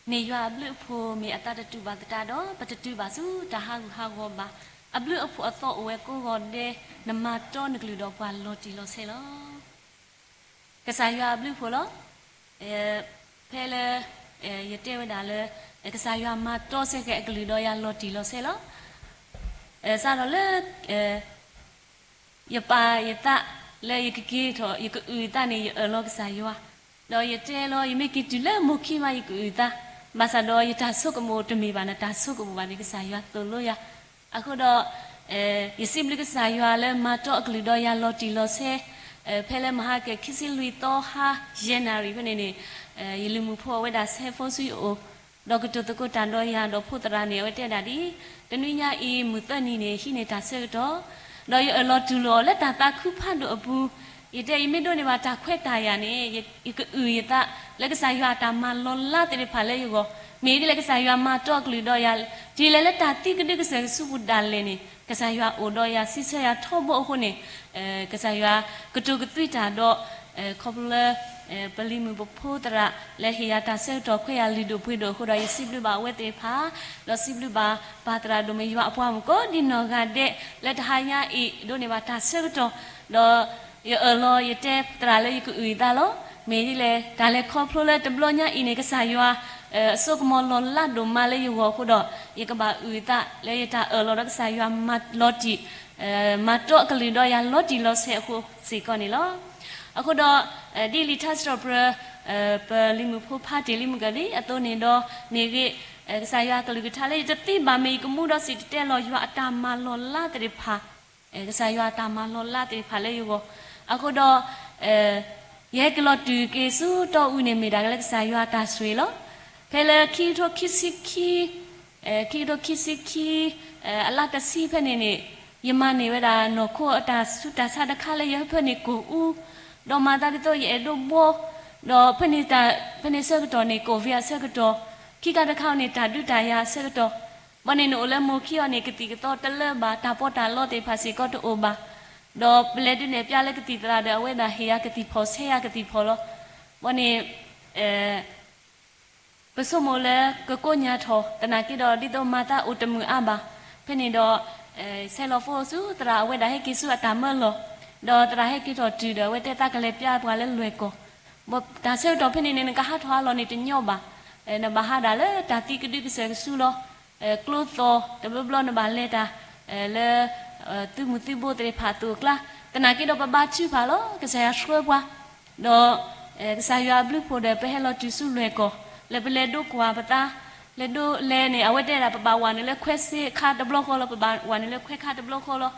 မ့ၢ်ယွၤအဘျုးအဖှိၣ် မ့ၢ်အသးတတူာ်ဘၣ်သတးဒီး ပတတုၤဘၣ်ဆူတၢ်ဟးဂူာ်ဟးဂီၤဘၣ်. အဘျုးအဖှိၣ်အသီအိၣ်ဝဲကိးဂီၤဒဲး, နမၤတီနကလုၢ်ဒီးပှၤလီၤတံၢ်လီၤဆဲးလီၤ. ကစၢ်ယွၤအဘျုးအဖှိၣ်လီၤ. ဖဲလၢ ယတဲဝဲဒၣ်လၢ ကစၢ်ယွၤမၤတီစ့ၢ်ကီးအကလုၢ်ဒီးယၤလီၤတံၢ်လီၤဆဲးလီၤ. စးထီၣ်လၢ ယပာ်ယသးလၢယကက့ၤထီၣ် ယကအုၣ်အသးန့ၣ် ယအၢၣ်လီၤကစၢ်ယွၤ, ဒီးယတဲလီၤ ယမ့ၢ်က့ၤတုၤလၢမိၢ်ခံမး ယကအုၣ်အသး, ဘၣ်ဆၣ်ဒီးယတၢ်ဆိကမိၣ်တမ့ၢ်ဘၣ် နတၢ်ဆိကမိၣ်ဘၣ်န့ၣ် ကစၢ်ယွၤသိၣ်လိယၤ. အဃိဒီး ယစံးဘျုးကစၢ်ယွၤလၢမၤတီအကလုၢ်ဒီးယၤလီၤတံၢ်လီၤဆဲး, ဖဲလၢမဟါကဲခံဆံလွံၢ်သီဟါ ယဲၢ်နၣ်ရံၣ်ဖဲန့ၣ်န့ၣ် ယလုၢ်မုၣ်ဖိအဝဲဒၣ်ဆဲးဖိဆူယအိၣ် ဒီးကတိၤသကိးတၢ်ဒီးယၤဒီးဖိသရၣ်န့ၣ် အဝဲတဲဒၣ်ဒ်အံၤ, တနွံညါအံၤ မုၢ်သၢနံၤန့ၣ် ဟံးန့ၢ်တၢ်ဆၢကတီၢ်, ဒီးယအၢၣ်လီၤတူၢ်လိာ်အီၤလၢတၢ်သးခုဖးဒိၣ်အပူၤ, ယတဲယမ့ၢ်ဒိးန့ၢ်ဘၣ်တၢ်ခွဲးတၢ်ယာ်န့ၣ် ယကအုၣ်ယသးလၢကစၢ်ယွၤအတၢ်မၤလီၤလးသ့ၣ်တဖၣ်လၢယဂီၢ်, မ့ၢ်ဒ်လဲၣ်ကစၢ်ယွၤမၤတီအကလုၢ်ဒီးယၤ, တုၤလဲၣ်လၢတၢ်သံကဒုကစၢၢ်ကဆူပူၤဒၣ်လဲာ်န့ၣ် ကစၢ်ယွၤအိၣ်ဒီးယၤစံးဆၢယၤထီဘိအဃိန့ၣ် ကစၢ်ယွၤကတိၤကသွံတၢ်ဒီး ခီဖျိလၢ ပလံၤမုၣ်ပဖိသရၣ် လၢဟ့ၣ်ယၤတၢ်ဆၢကတီၢ်ခွဲးယာ်လုၢ်ဒိၣ်ပှ့ၤဒိၣ်အဃိဒီး ယစံးဘျုးဘၣ်အဝဲသ့ၣ်တဖၣ်, ဒီးစံးဘျုးဘၣ်ပၢ်သရၣ်ဒိၣ်မ့ၢ်ယွၤအပှၤမုၣ်ကိးဒ်နီၢ်ဂၤဒဲး လၢတဟါညါအံၤ ဒိးန့ၢ်ဘၣ်တၢ်ဆၢကတီၢ်, ဒီးယအၢၣ်လီၤယတဲသရၣ်လၢယကအုၣ်အသးလီၤ. မ့ၢ်ဒ်လဲၣ် တၢ်လဲၤခီဖျိလၢတဘျီညါအံၤန့ၣ် ကစၢ်ယွၤ အစိကမီၤလီၤလးဒိၣ်မးလၢယဂီၢ်အဃိဒီး ယကဘၣ်အုၣ်အသးလၢယတၢ်အၢၣ်လီၤဒီးကစၢ်ယွၤမၤလီၤတံၢ် မၤတီအကလုၢ်ဒီးယၤလီၤတံၢ်လီၤဆဲးအဃိစ့ၢ်ကီးန့ၣ်လီၤ. အဃိဒီး ဒ်လံာ်ထါစံးထီၣ်ပတြၢၤ ပလံၤမုၣ်ဖိဖါတ့ၢ်လံမုၢ်ကဒံအသိးန့ၣ်ဒီး မ့ၢ်ဂ့ၤ ကစၢ်ယွၤအကလုၢ်ကထါလၢယတသံဘၣ်မ့ၢ်ယကမူဒီးစံၣ်တဲၤတဲလီၤယွၤအတၢ်မၤလီၤလးသ့ၣ်တဖၣ် ကစၢ်ယွၤအတၢ်မၤလီၤလးသ့ၣ်တဖၣ်လၢယဂီၢ်, အဃိဒီး ယဟဲက့ၤလီၤတုၤက့ၤဆူတီအူန့ၣ် မ့ၢ်ဒၣ်က့ၤလၢကစၢ်ယွၤအတၢ်ဆိၣ်ဂ့ၤလီၤ. ဖဲလၢခံကထိခံဆံခံ ခံကထိခံဆံခံ အလါတဆံဖဲန့ၣ်န့ၣ် ယမၤန့ၢ်ဝဲဒၣ်နီၢ်ခိအတၢ်ဆူးတၢ်ဆါတခါလၢယဟၢဖၢန့ၣ်ကိၢ်အူ, ဒီးမၤသးဒ်သိးယအဲၣ်ဒိးဘှီ, ဒီး ဖဲန့ၣ်ဆၢကတီၢ်န့ၣ် ကိးဝ့အဆၢကတီၢ်, ခံခါတခါအံၤန့ၣ် တၢ်ဒုးတၢ်ယၤအဆၢကတီၢ်, ဘၣ်န့ၣ်နအိၣ်လၢမိၢ်ခံအီၤန့ၣ် ကသံၣ်ကသီတလၢဘၣ်, တၢ်ပီးတၢ်လီသ့ၣ်တဖၣ်စ့ၢ်ကီးတအိၣ်ဘၣ်, ဒီးပလဲၤဒုးနဲၣ်ပျါလၢကသံၣ်သရၣ်ဒီး အဝဲဒၣ်ဟ့ၣ်ယၤကသံၣ်ဖီၣ် ဆဲးယၤကသံၣ်ဖီၣ်လီၤ. ဘၣ်န့ၣ် ပဆိကမိၣ်လၢကကိးညါထီၣ် သနာ်က့ဒီး ဒ်သိးမၤသးအိၣ်တမုာ်အါဘၣ်. ဖဲန့ၣ်ဒီး ဆဲးလီၤဖိဆူသရၣ်အဝဲဒၣ်ဟဲက့ၤဆူအတၢ်မၢလီၢ်, ဒီးသရၣ်ဟဲက့ၤထီၣ်တုၤဒီး အဝဲတဲသးကလဲၤပျါပှၤလၢလွဲၢ်ကီၢ်, တၢ်ဆၢကတီၢ်ဖဲန့ၣ်န့ၣ် နကဟးထီၣ်ဟးလီၤန့ၣ်တညီဘၣ်, နဘၣ်ဟးဒၣ်လၢတၢ်သံကဒုကစၢၢ်ကဆူလီၤ. ကျိသီၣ် တဘျီဘျီနဘၣ်လဲၤတၢ် လၢ သုးမုၢ်သုးဘိသ့ၣ်တဖၣ်အသိးအကျါ, သနာ်က့ဒီးပဘါထုကဖၣ်လီၤ ကစၢ်ယွၤဆှၢပှၤ, ဒီး ကစၢ်ယွၤအဘျုးအဖှိၣ်ဒီး ပဟဲလီၤတုၤဆူလွဲၢ်ကီၢ် လၢပလဲၤဒိကွၢ်ပသး, လဲၤဒိလဲၤန့ၣ် အဝဲတဲဒၣ် ပဘၣ်ဝဲနုာ်လၢခွဲးဆ့ခါတဘျီဃီလီၤ, ပဘၣ်ဝဲနုာ်လၢခွဲးခါတဘျီဃီလီၤ.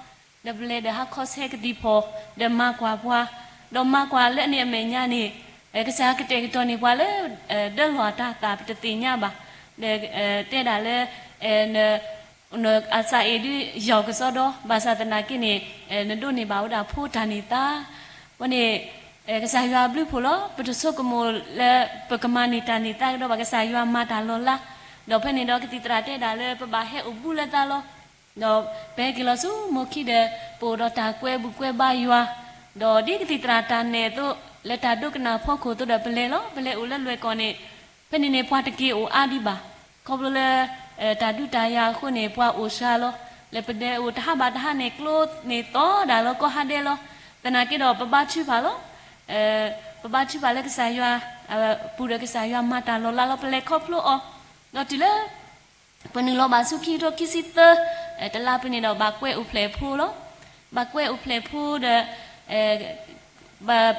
ဒီးပလဲၤဒီးဟးခီဆဲးကသံၣ်ဖီၣ် ဒီးမၤကွၢ်ပှၤ, ဒီးမၤကွၢ်လၢန့ၣ်အမဲာ်ညါန့ၣ် ကစၢ်ယွၤကတဲာ်ကတီၤန့ၢ်ပှၤလၢ ဒၢလီၢ်အတၤသၣ်ပတသ့ၣ်ညါဘၣ်, ဒီးတဲဒၣ်လၢ နအစၢ်အ့ၣ်ဒုးယီၢ်ကစီဒီ ဘၣ်ဆၣ်သနာ်က့န့ၣ် နဒိးန့ၢ်ဘၣ်ဝဲဒၣ်ဖိတၢ်န့ၢ်သါ, ဝဲန့ၣ် ကစၢ်ယွၤအဘျုးအဖှိၣ်လီၤ. ပတဆိကမိၣ်လၢ ပကမၤန့ၢ်တၢ်န့ၢ်သါကဒီးဘၣ်, ကစၢ်ယွၤမၤတၢ်လီၤလး, ဒီးဖဲန့ၣ်ဒီးကသံၣ်သရၣ်တဲဒၣ်လၢ ပဘၣ်ဟဲအိၣ်ဘူးလၢသးလီၤ. ဒီးပဟဲက့ၤလီၤဆူမိၢ်ခံဒီး ပအိၣ်ဒီးတၢ်ကွဲဘူးကွဲဘါယွၤ, ဒီးဒ်ကသံၣ်သရၣ်တၢ်နဲၣ်အသိး လၢတၢ်ဒိကနၣ်ဖီခိၣ်အသိးဒီးပလဲၤလီၤ, ပလဲၤအိၣ်လၢလွဲၢ်ကီၢ်န့ၣ် ဖဲန့ၣ်န့ၣ် ပှၤတက့ၤအိၣ်အါဒံးဘၣ်, ခီဖျိလၢ တၢ်ဒုးတၢ်ယၤအဃိန့ၣ် ပှၤအိၣ်စှၤလီၤ, လၢပဒဲအိၣ်တဟါဘၣ်တဟါန့ၣ် ကျိန့ၣ်သီဒၣ်လီၤ ကီၢ်ဟါဒဲလီၤ, သနာ်က့ဒီးပဘါထုကဖၣ်လီၤ. ပဘါထုကဖၣ်လၢကစၢ်ယွၤ ပူၤဒီးကစၢ်ယွၤမၤတၢ်လီၤလးလီၤ, ပလဲၤခီဖျိအီၤ, ဒီးတုၤလၢ ပနုာ်လီၤဘၣ်ဆူခံကထိခံဆံသၢ တလါပူၤန့ၣ်ဒီး ဘၣ်ကွဲအိၣ်ဖျဲၣ်ဖိလီၤ. ဘၣ်ကွဲအိၣ်ဖျဲၣ်ဖိဒီး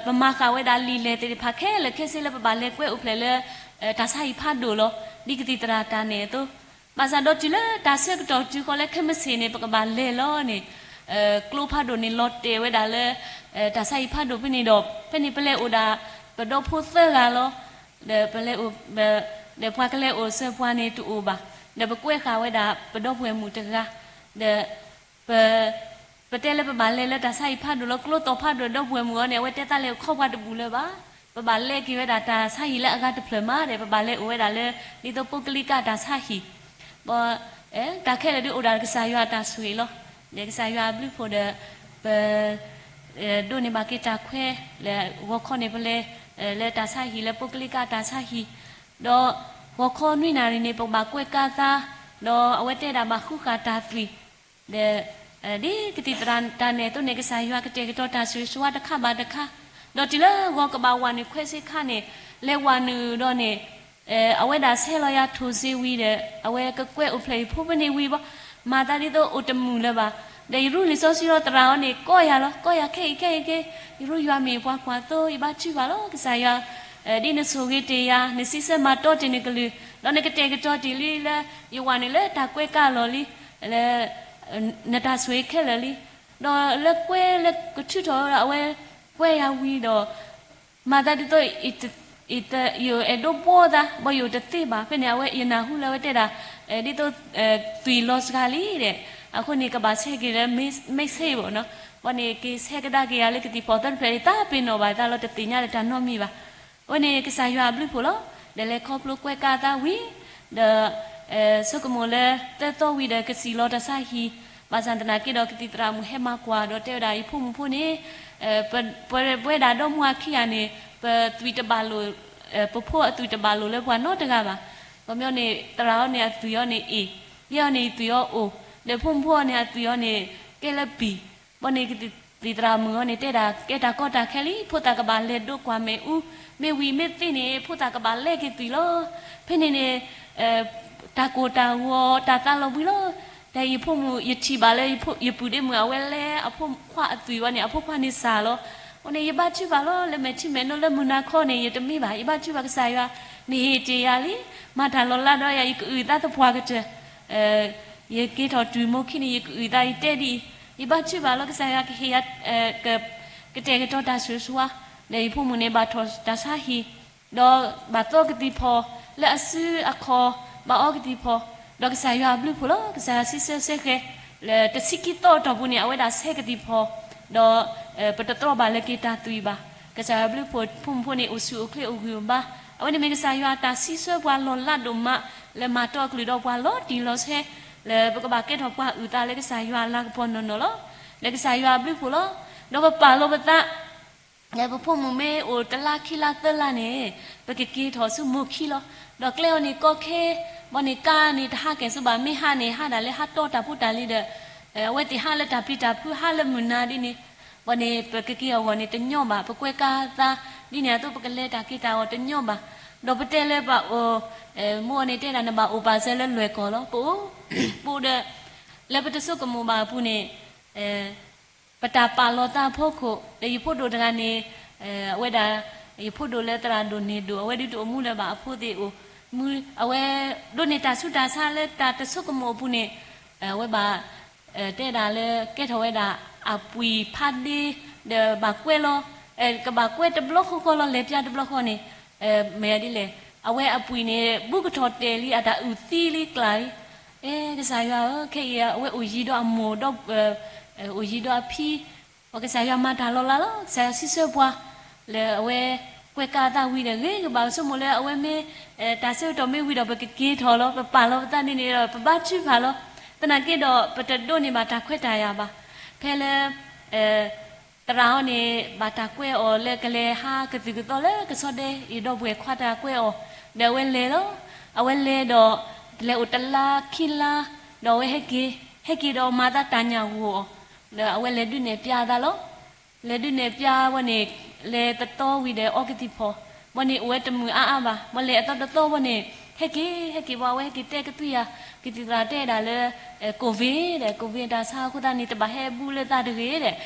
ပမၤဃာ်ဝဲဒၣ်လံာ်လဲၢ်သ့ၣ်တဖၣ်ခဲလၢာ်ခဲဆ့လၢပဘၣ်လဲၤကွဲအိၣ်ဖျဲၣ်လၢ တၢ်ဆါဟံၣ်ဖးဒိၣ်လီၤ. ဒ်ကသံၣ်သရၣ်တၢ်နဲၣ်အသိး, ဘၣ်ဆၣ်ဒီးတုၤလၢတၢ်ဆၢကတီၢ်တုၤဃီၤလၢခဲမုၢ်ဆ့ၣ်န့ၣ် ပကဘၣ်လဲၤလီၤန့ၣ် ကျိဖးဒိၣ်န့ၣ်လီၤတဲာ်ဝဲဒၣ်လၢ တၢ်ဆါဟံၣ်ဖးဒိၣ်ဖဲန့ၣ်ဒီး ဖဲန့ၣ်ပလဲၤအိၣ်ဒၣ် ပဒီဖိသၢဂၤလီၤ. ဒီးပလဲၤအိၣ် ဒီးပှၤကလဲၤအိၣ်ဆၢပှၤန့ၣ်တအိၣ်ဘၣ်. ဒီးပကွဲဃာ်ဝဲဒၣ်ပဒီပုၢ်ဝဲၢ်မုၣ်တဂၤ, ဒီး ပ ပတဲလၢပဘၣ်လဲၤလၢတၢ်ဆါဟံၣ်ဖးဒိၣ်လီၤ, ကျိသီၣ်ဖးဒိၣ်ဒီပုၢ်ဝဲၢ်မုၣ်အီၤန့ၣ် အဝဲတဲသးလဲၤအိၣ်ခီပှၤတဘူၣ်လၢၤဘၣ်. ပဘၣ်လဲၤက့ၤဝဲဒၣ်တၢ်ဆါဟံၣ်လၢအဂၤတဖျၢၣ်မးဒီး ပဘၣ်လဲၤအိၣ်ဝဲဒၣ်လၢ ဒ်သိးပုဂ္ဂလိကတၢ်ဆါဟံၣ်, ဘၣ် တၢ်ခဲလၢာ်ဒုးအိၣ်ဒၣ်ကစၢ်ယွၤအတၢ်ဆိၣ်ဂ့ၤလီၤ. ဒီးကစၢ်ယွၤအဘျုးအဖှိၣ်ဒီး ပ ဒိးန့ၢ်ဘၣ်က့ၤတၢ်ခွဲး လၢဂီၤခီန့ၣ် ပလဲၤ လၢတၢ်ဆါဟံၣ်လၢပုဂ္ဂလိကတၢ်ဆါဟံၣ်, ဒီး ဂီၤခီနွံနၣ်ရံၣ်န့ၣ် ပကဘၣ်ကွဲးကါသး, ဒီးအဝဲတဲဒၣ်ဘၣ်ဃုဃာ်တၢ်သွံၣ်, ဒီး ဒ်ကသံၣ်သရၣ်တၢ်နဲၣ်အသိးန့ၣ် ကစၢ်ယွၤကတဲာ်ကတီၤတၢ်ဆိၣ်ဂ့ၤဆိၣ်ဝါတခါဘၣ်တခါ, ဒီးတုၤလၢဂီၤကဘၣ်ဝၤနုာ်ခွဲးဆ့ခါန့ၣ်, လဲၤဝၤနုာ်ဒီးန့ၣ် အဝဲဒၣ်ဆဲးလီၤယၤထိၣ်စ့ဝံၤဒီး အဝဲကကွဲးအိၣ်ဖျဲၣ်အံၤဖိဖဲန့ၣ်ဝံၤဘၣ်, မၤသးဒ်သိးအိၣ်တမုာ်လၢၤဘၣ်. ဒီးယရူၢ်လံာ်စီဆှံဒီးသရၣ်အံၤန့ၣ် ကိးယၤလီၤ, ကိးယၤခဲအံၤခဲအံၤခဲအံၤ, ယရူၢ်ယွၤမ့ၢ်ပှၤကွၢ်သိ, ယဘါထုကဖၣ်လီၤ ကစၢ်ယွၤ, ဒ်နဆိၣ်ဂ့ၤတ့ၢ်ယၤ, နစံးဆၢမၤတီတ့ၢ်နကလုၢ်, ဒီးနကတဲာ်ကတီၤတ့ၢ်လံလၢ ယဝၤနုာ်လၢတၢ်ကွဲးကါအလီၢ်လံ, လၢ နတၢ်ဆိၣ်ဂ့ၤခဲလၢာ်လံ. ဒီးလၢကွဲးလၢကထုးထီၣ်ဝဲဒီး အဝဲကွဲးယၤဝံၤဒီး မၤသးဒ်သိး ယအဲၣ်ဒိးဘှီသး ဘၣ်ယအိၣ်တသ့ဘၣ်. ဖဲန့ၣ် အဝဲယနၢ်ဟူလၢအဝဲတဲဒၣ် ဒ်သိး သွံၣ်လီၤစှၤလံဒီး အဃိန့ၣ် ကဘၣ်ဆဲးက့ၤလၢ message ဘၣ်နီၤ. ဘၣ်န့ၣ် က့ၤဆဲးကဒါက့ၤယၤလၢကသံၣ်ဖီၣ်သၢတဖျၢၣ်န့ၣ် တၢ်ပ့ၤနီၣ်ဘၣ်သးလီၤ တသ့ၣ်ညါလၢတၢ်နီတမံၤဘၣ်. အဝဲန့ၣ်ကစၢ်ယွၤအဘျုးဖှိၣ်လီၤ. ဒီးလဲၤခီဖျိကွဲးကါသးဝံၤ ဒီး ဆိကမိၣ်လၢသၢသီဝံၤဒီးကစံၣ်လီၤတၢ်ဆါဟံၣ်, ဘၣ်ဆၣ်သနာ်က့ဒီးကသံၣ်သရၣ်မုၣ်ဟဲမၤကွၢ်ဒီးတဲဝဲဒၣ် ယဖိမုၣ်ဖိန့ၣ် ပဝဲဒၣ်ဒီမါအခံဂၤန့ၣ် ပသွံၣ်တဘၣ်လိာ် ပဖိအသွံၣ်တဘၣ်လိာ်လၢပှၤနီတဂၤဘၣ်. ခီပညီန့ၣ် သရၣ်အီၤန့ၣ်အသွံၣ်အီၤန့ၣ်အ့ၣ်, ယဲအီၤန့ၣ်ယသွံၣ်အီၤအိၣ်, ဒီးဖိမုၣ်ဖိအီၤန့ၣ်အသွံၣ်အီၤန့ၣ် ကဲလၢပံၤ. ဘၣ်န့ၣ်ကသံၣ်သရၣ်မုၣ်အီၤန့ၣ်တဲဒၣ် ကဲတၢ်ကီတၢ်ခဲလံ, ဖိသၣ်ကဘၣ်လဲၤဒိးကွၢ်မ့ၣ်အူ, မ့ၢ်ဝံၤမ့ၢ်သ့န့ၣ် ဖိသၣ်ကဘၣ်လဲက့ၤသွံၣ်လီၤ. ဖဲန့ၣ်န့ၣ် တၢ်ကိၢ်တၢ်ဂီၤ တၢ်သးလီၤဘှံးလီၤ. ဒီးယဖိမုၣ် ယထံၣ်ဘၣ်လၢ ယပုၢ်ဒ့မုၣ်အဝဲလဲအဖိခွါအသွံၣ်ဘၣ်န့ၣ် အဖိခွါန့ၣ်စၢ်လီၤ. အဃိန့ၣ် ယဘါထုကဖၣ်လီၤ လၢမဲာ်ထံမဲာ်နိလၢမုၢ်နၤခီန့ၣ် ယတမ့ၢ်ဘၣ်, ယဘါထုကဖၣ်ကစၢ်ယွၤ နဟ့ၣ်တ့ၢ်ယၤလံ, မၤတၢ်လီၤလးဒီးယၤ ယကအုၣ်သးသပှၢ်ကတၢၢ် ယက့ၤထီၣ်တုၤမိၢ်ခံန့ၣ် ယကအုၣ်သးယတဲဒ်အံၤ, ယဘါထုကဖၣ်လီၤ ကစၢ်ယွၤကဟ့ၣ်ယၤ ကတဲာ်ကတီၤတၢ်ဆိၣ်ဂ့ၤဆိၣ်ဝါ, ဒီးယဖိမုၣ်န့ၣ် ဘၣ်ထီၣ်တၢ်ဆါဟံၣ်, ဒီးဘၣ်သီကသံၣ်ဖီၣ်လၢအစုအခီၣ်, ဘၣ်အီကသံၣ်ဖီၣ်, ဒီးကစၢ်ယွၤအဘျုးဖှိၣ်လီၤ. ကစၢ်ယွၤစံးဆၢဆၢဃဲၤ လၢတဆံခံသီအတီၢ်ပူၤန့ၣ် အဝဲဒၣ်ဆဲးကသံၣ်ဖီၣ်, ဒီး ပတတြီဘၣ်လၢက့ၤတၢ်သွံၣ်ဘၣ်. ကစၢ်ယွၤအဘျုးဖှိၣ် ဖိမုၣ်ဖိန့ၣ် အိၣ်ဆူၣ်အိၣ်ချ့အိၣ်ဂံၢ်အိၣ်ဘါ, အဝဲန့ၣ်မ့ၢ်ကစၢ်ယွၤတၢ်စံးဆၢပှၤလီၢ်လးဒိၣ်မး လၢမၤတီအကလုၢ်ဒီးပှၤလီၤတံၢ်လီၤဆဲး လၢပကဘၣ်ကဲထီၣ်ပှၤအုၣ်သးလၢကစၢ်ယွၤအလၤကပီၤနီၢ်နီၢ်လီၤ. လၢကစၢ်ယွၤအဘျုးဖှိၣ်လီၤ. ဒီးပပာ်လီၤပသး လၢပဖိမုၣ်မ့ၢ်အိၣ်တလါခံလါသၢလါန့ၣ် ပကက့ၤထီၣ်ဆူမိၢ်ခံလီၤ. ဒီးကျဲအီၤန့ၣ်ကီခဲ, ဘၣ်န့ၣ်ကါန့ၣ်တဟးကဲၣ်ဆိဘၣ် မ့ၢ်ဟးန့ၣ် ဟးဒၣ်လၢဟးတီတၢ်ဖိတၢ်လံၤဒီး အဝဲသ့ၣ်ဟးလၢတၢ်ပျံၤတၢ်ဖုး ဟးလၢမုၢ်နၤဒ်န့ၣ်, ဘၣ်န့ၣ် ပကက့ၤအဂီၢ်န့ၣ် တညီဘၣ်, ပကွဲးကါသး ဒ်န့ၣ်အသိး ပကလဲၤတၢ်က့ၤတၢ်အဂီၢ်တညီဘၣ်. ဒီးပတဲလၢပအိၣ် မိၢ်အီၤန့ၣ်တဲဒၣ် နဘၣ်အိၣ်ပာ်စၢၤလၢလွဲၢ်ကီၢ်လီၤ. ပအိၣ် ပအိၣ်ဒီး လၢပတဆိကမိၣ်ဘၣ်အပူၤန့ၣ် ပတၢ်ပာ်လီၤသးအဖီခိၣ် ဒီးယဖိဒိၣ်တဂၤန့ၣ် အဝဲဒၣ် ယဖိဒိၣ်လၢသရၣ်ဒိၣ်န့ၢ်ဒိၣ် အဝဲဒုးတအိၣ်မူလၢၤဘၣ် အဖိသ့ၣ်အိၣ် မူ အဝဲဒိးန့ၢ်တၢ်ဆူးတၢ်ဆါလၢတၢ်တဆိကမိၣ်အပူၤန့ၣ် အဝဲဘၣ် တဲဒၣ်လၢကဲထီၣ်ဝဲဒၣ် အပှံာ်ဖးဒ့ ဒီးဘၣ်ကွဲးလီၤ ကဘၣ်ကွဲးတဘျီဃီဃီလီၤ လဲၤပျါတဘျီဃီန့ၣ် မ့ၢ်ဒ်လဲၣ် အဝဲအပှံာ်န့ၣ် ဘူးကထီၣ်တဲာ်လံ အတၢ်အုၣ်သံလံကျၢ်လံ အဲ ကစၢ်ယွၤဧၢ ခဲအံၤ အဝဲအိၣ်ယံၤဒီးအမိၢ်ဒီး အိၣ်ယံၤဒီးအဖံ ပကစၢ်ယွၤမၤတၢ်လီၤလးလီၤ ကစၢ်ယွၤစံးဆၢပှၤ လၢအဝဲ ကွဲးကါသးဝံၤဒီး ဂ့ၤကဘၣ်ဆိကမိၣ်လၢအဝဲမ့ၢ် တၢ်ဆၢကတီၢ်မ့ၢ်ဝံၤဒီး ပကက့ၤထီၣ်လီၤ ပပာ်လီၤပသးဒ်န့ၣ်ဒီး ပဘါထုကဖၣ်လီၤ သနာ်က့ဒီး ပတဒိးန့ၢ်ဘၣ်တၢ်ခွဲးတၢ်ယာ်ဘၣ် ဖဲလၢ သရၣ်အီၤန့ၣ် ဘၣ်တၢ်ကွဲးအီၤလၢကလဲၤဟးကသုၣ်ကသီလၢကဆီဒဲ ယဒီပုၢ်ဝဲၢ်ခွါတၢ်ကွဲးအီၤ ဒီးအဝဲလဲၤလီၤ အဝဲလဲၤဒီး တလဲၤအိၣ်တလါခံလါ ဒီးအဝဲဟဲက့ၤ ဟဲက့ၤဒီးမၤသးတၢ်ညၣ်ဂိၢ်အီၤ ဒီးအဝဲလဲၤဒုးနဲၣ်ပျါသးလီၤ လဲၤဒုးနဲၣ်ပျါဝဲန့ၣ် လဲၤတသီဝံၤဒီးအီကသံၣ်ဖီၣ် ဘၣ်န့ၣ်အိၣ်ဝဲတမုာ်အါအါဘၣ် ဘၣ်လဲၤအသီတသီဝဲန့ၣ် ဟဲက့ၤ ဟဲက့ၤဘၣ်ဝဲဟဲက့ၤတဲကသွံၣ်ယၤ ကသံၣ်သရၣ်တဲဒၣ်လၢ ကိၣ်ဝ့ၣ်ဒီး ကိၣ်ဝ့ၣ်တၢ်ဆါအဃိသတးန့ၣ် တဘၣ်ဟဲဘူးလၢသးတဂ့ၤဒီး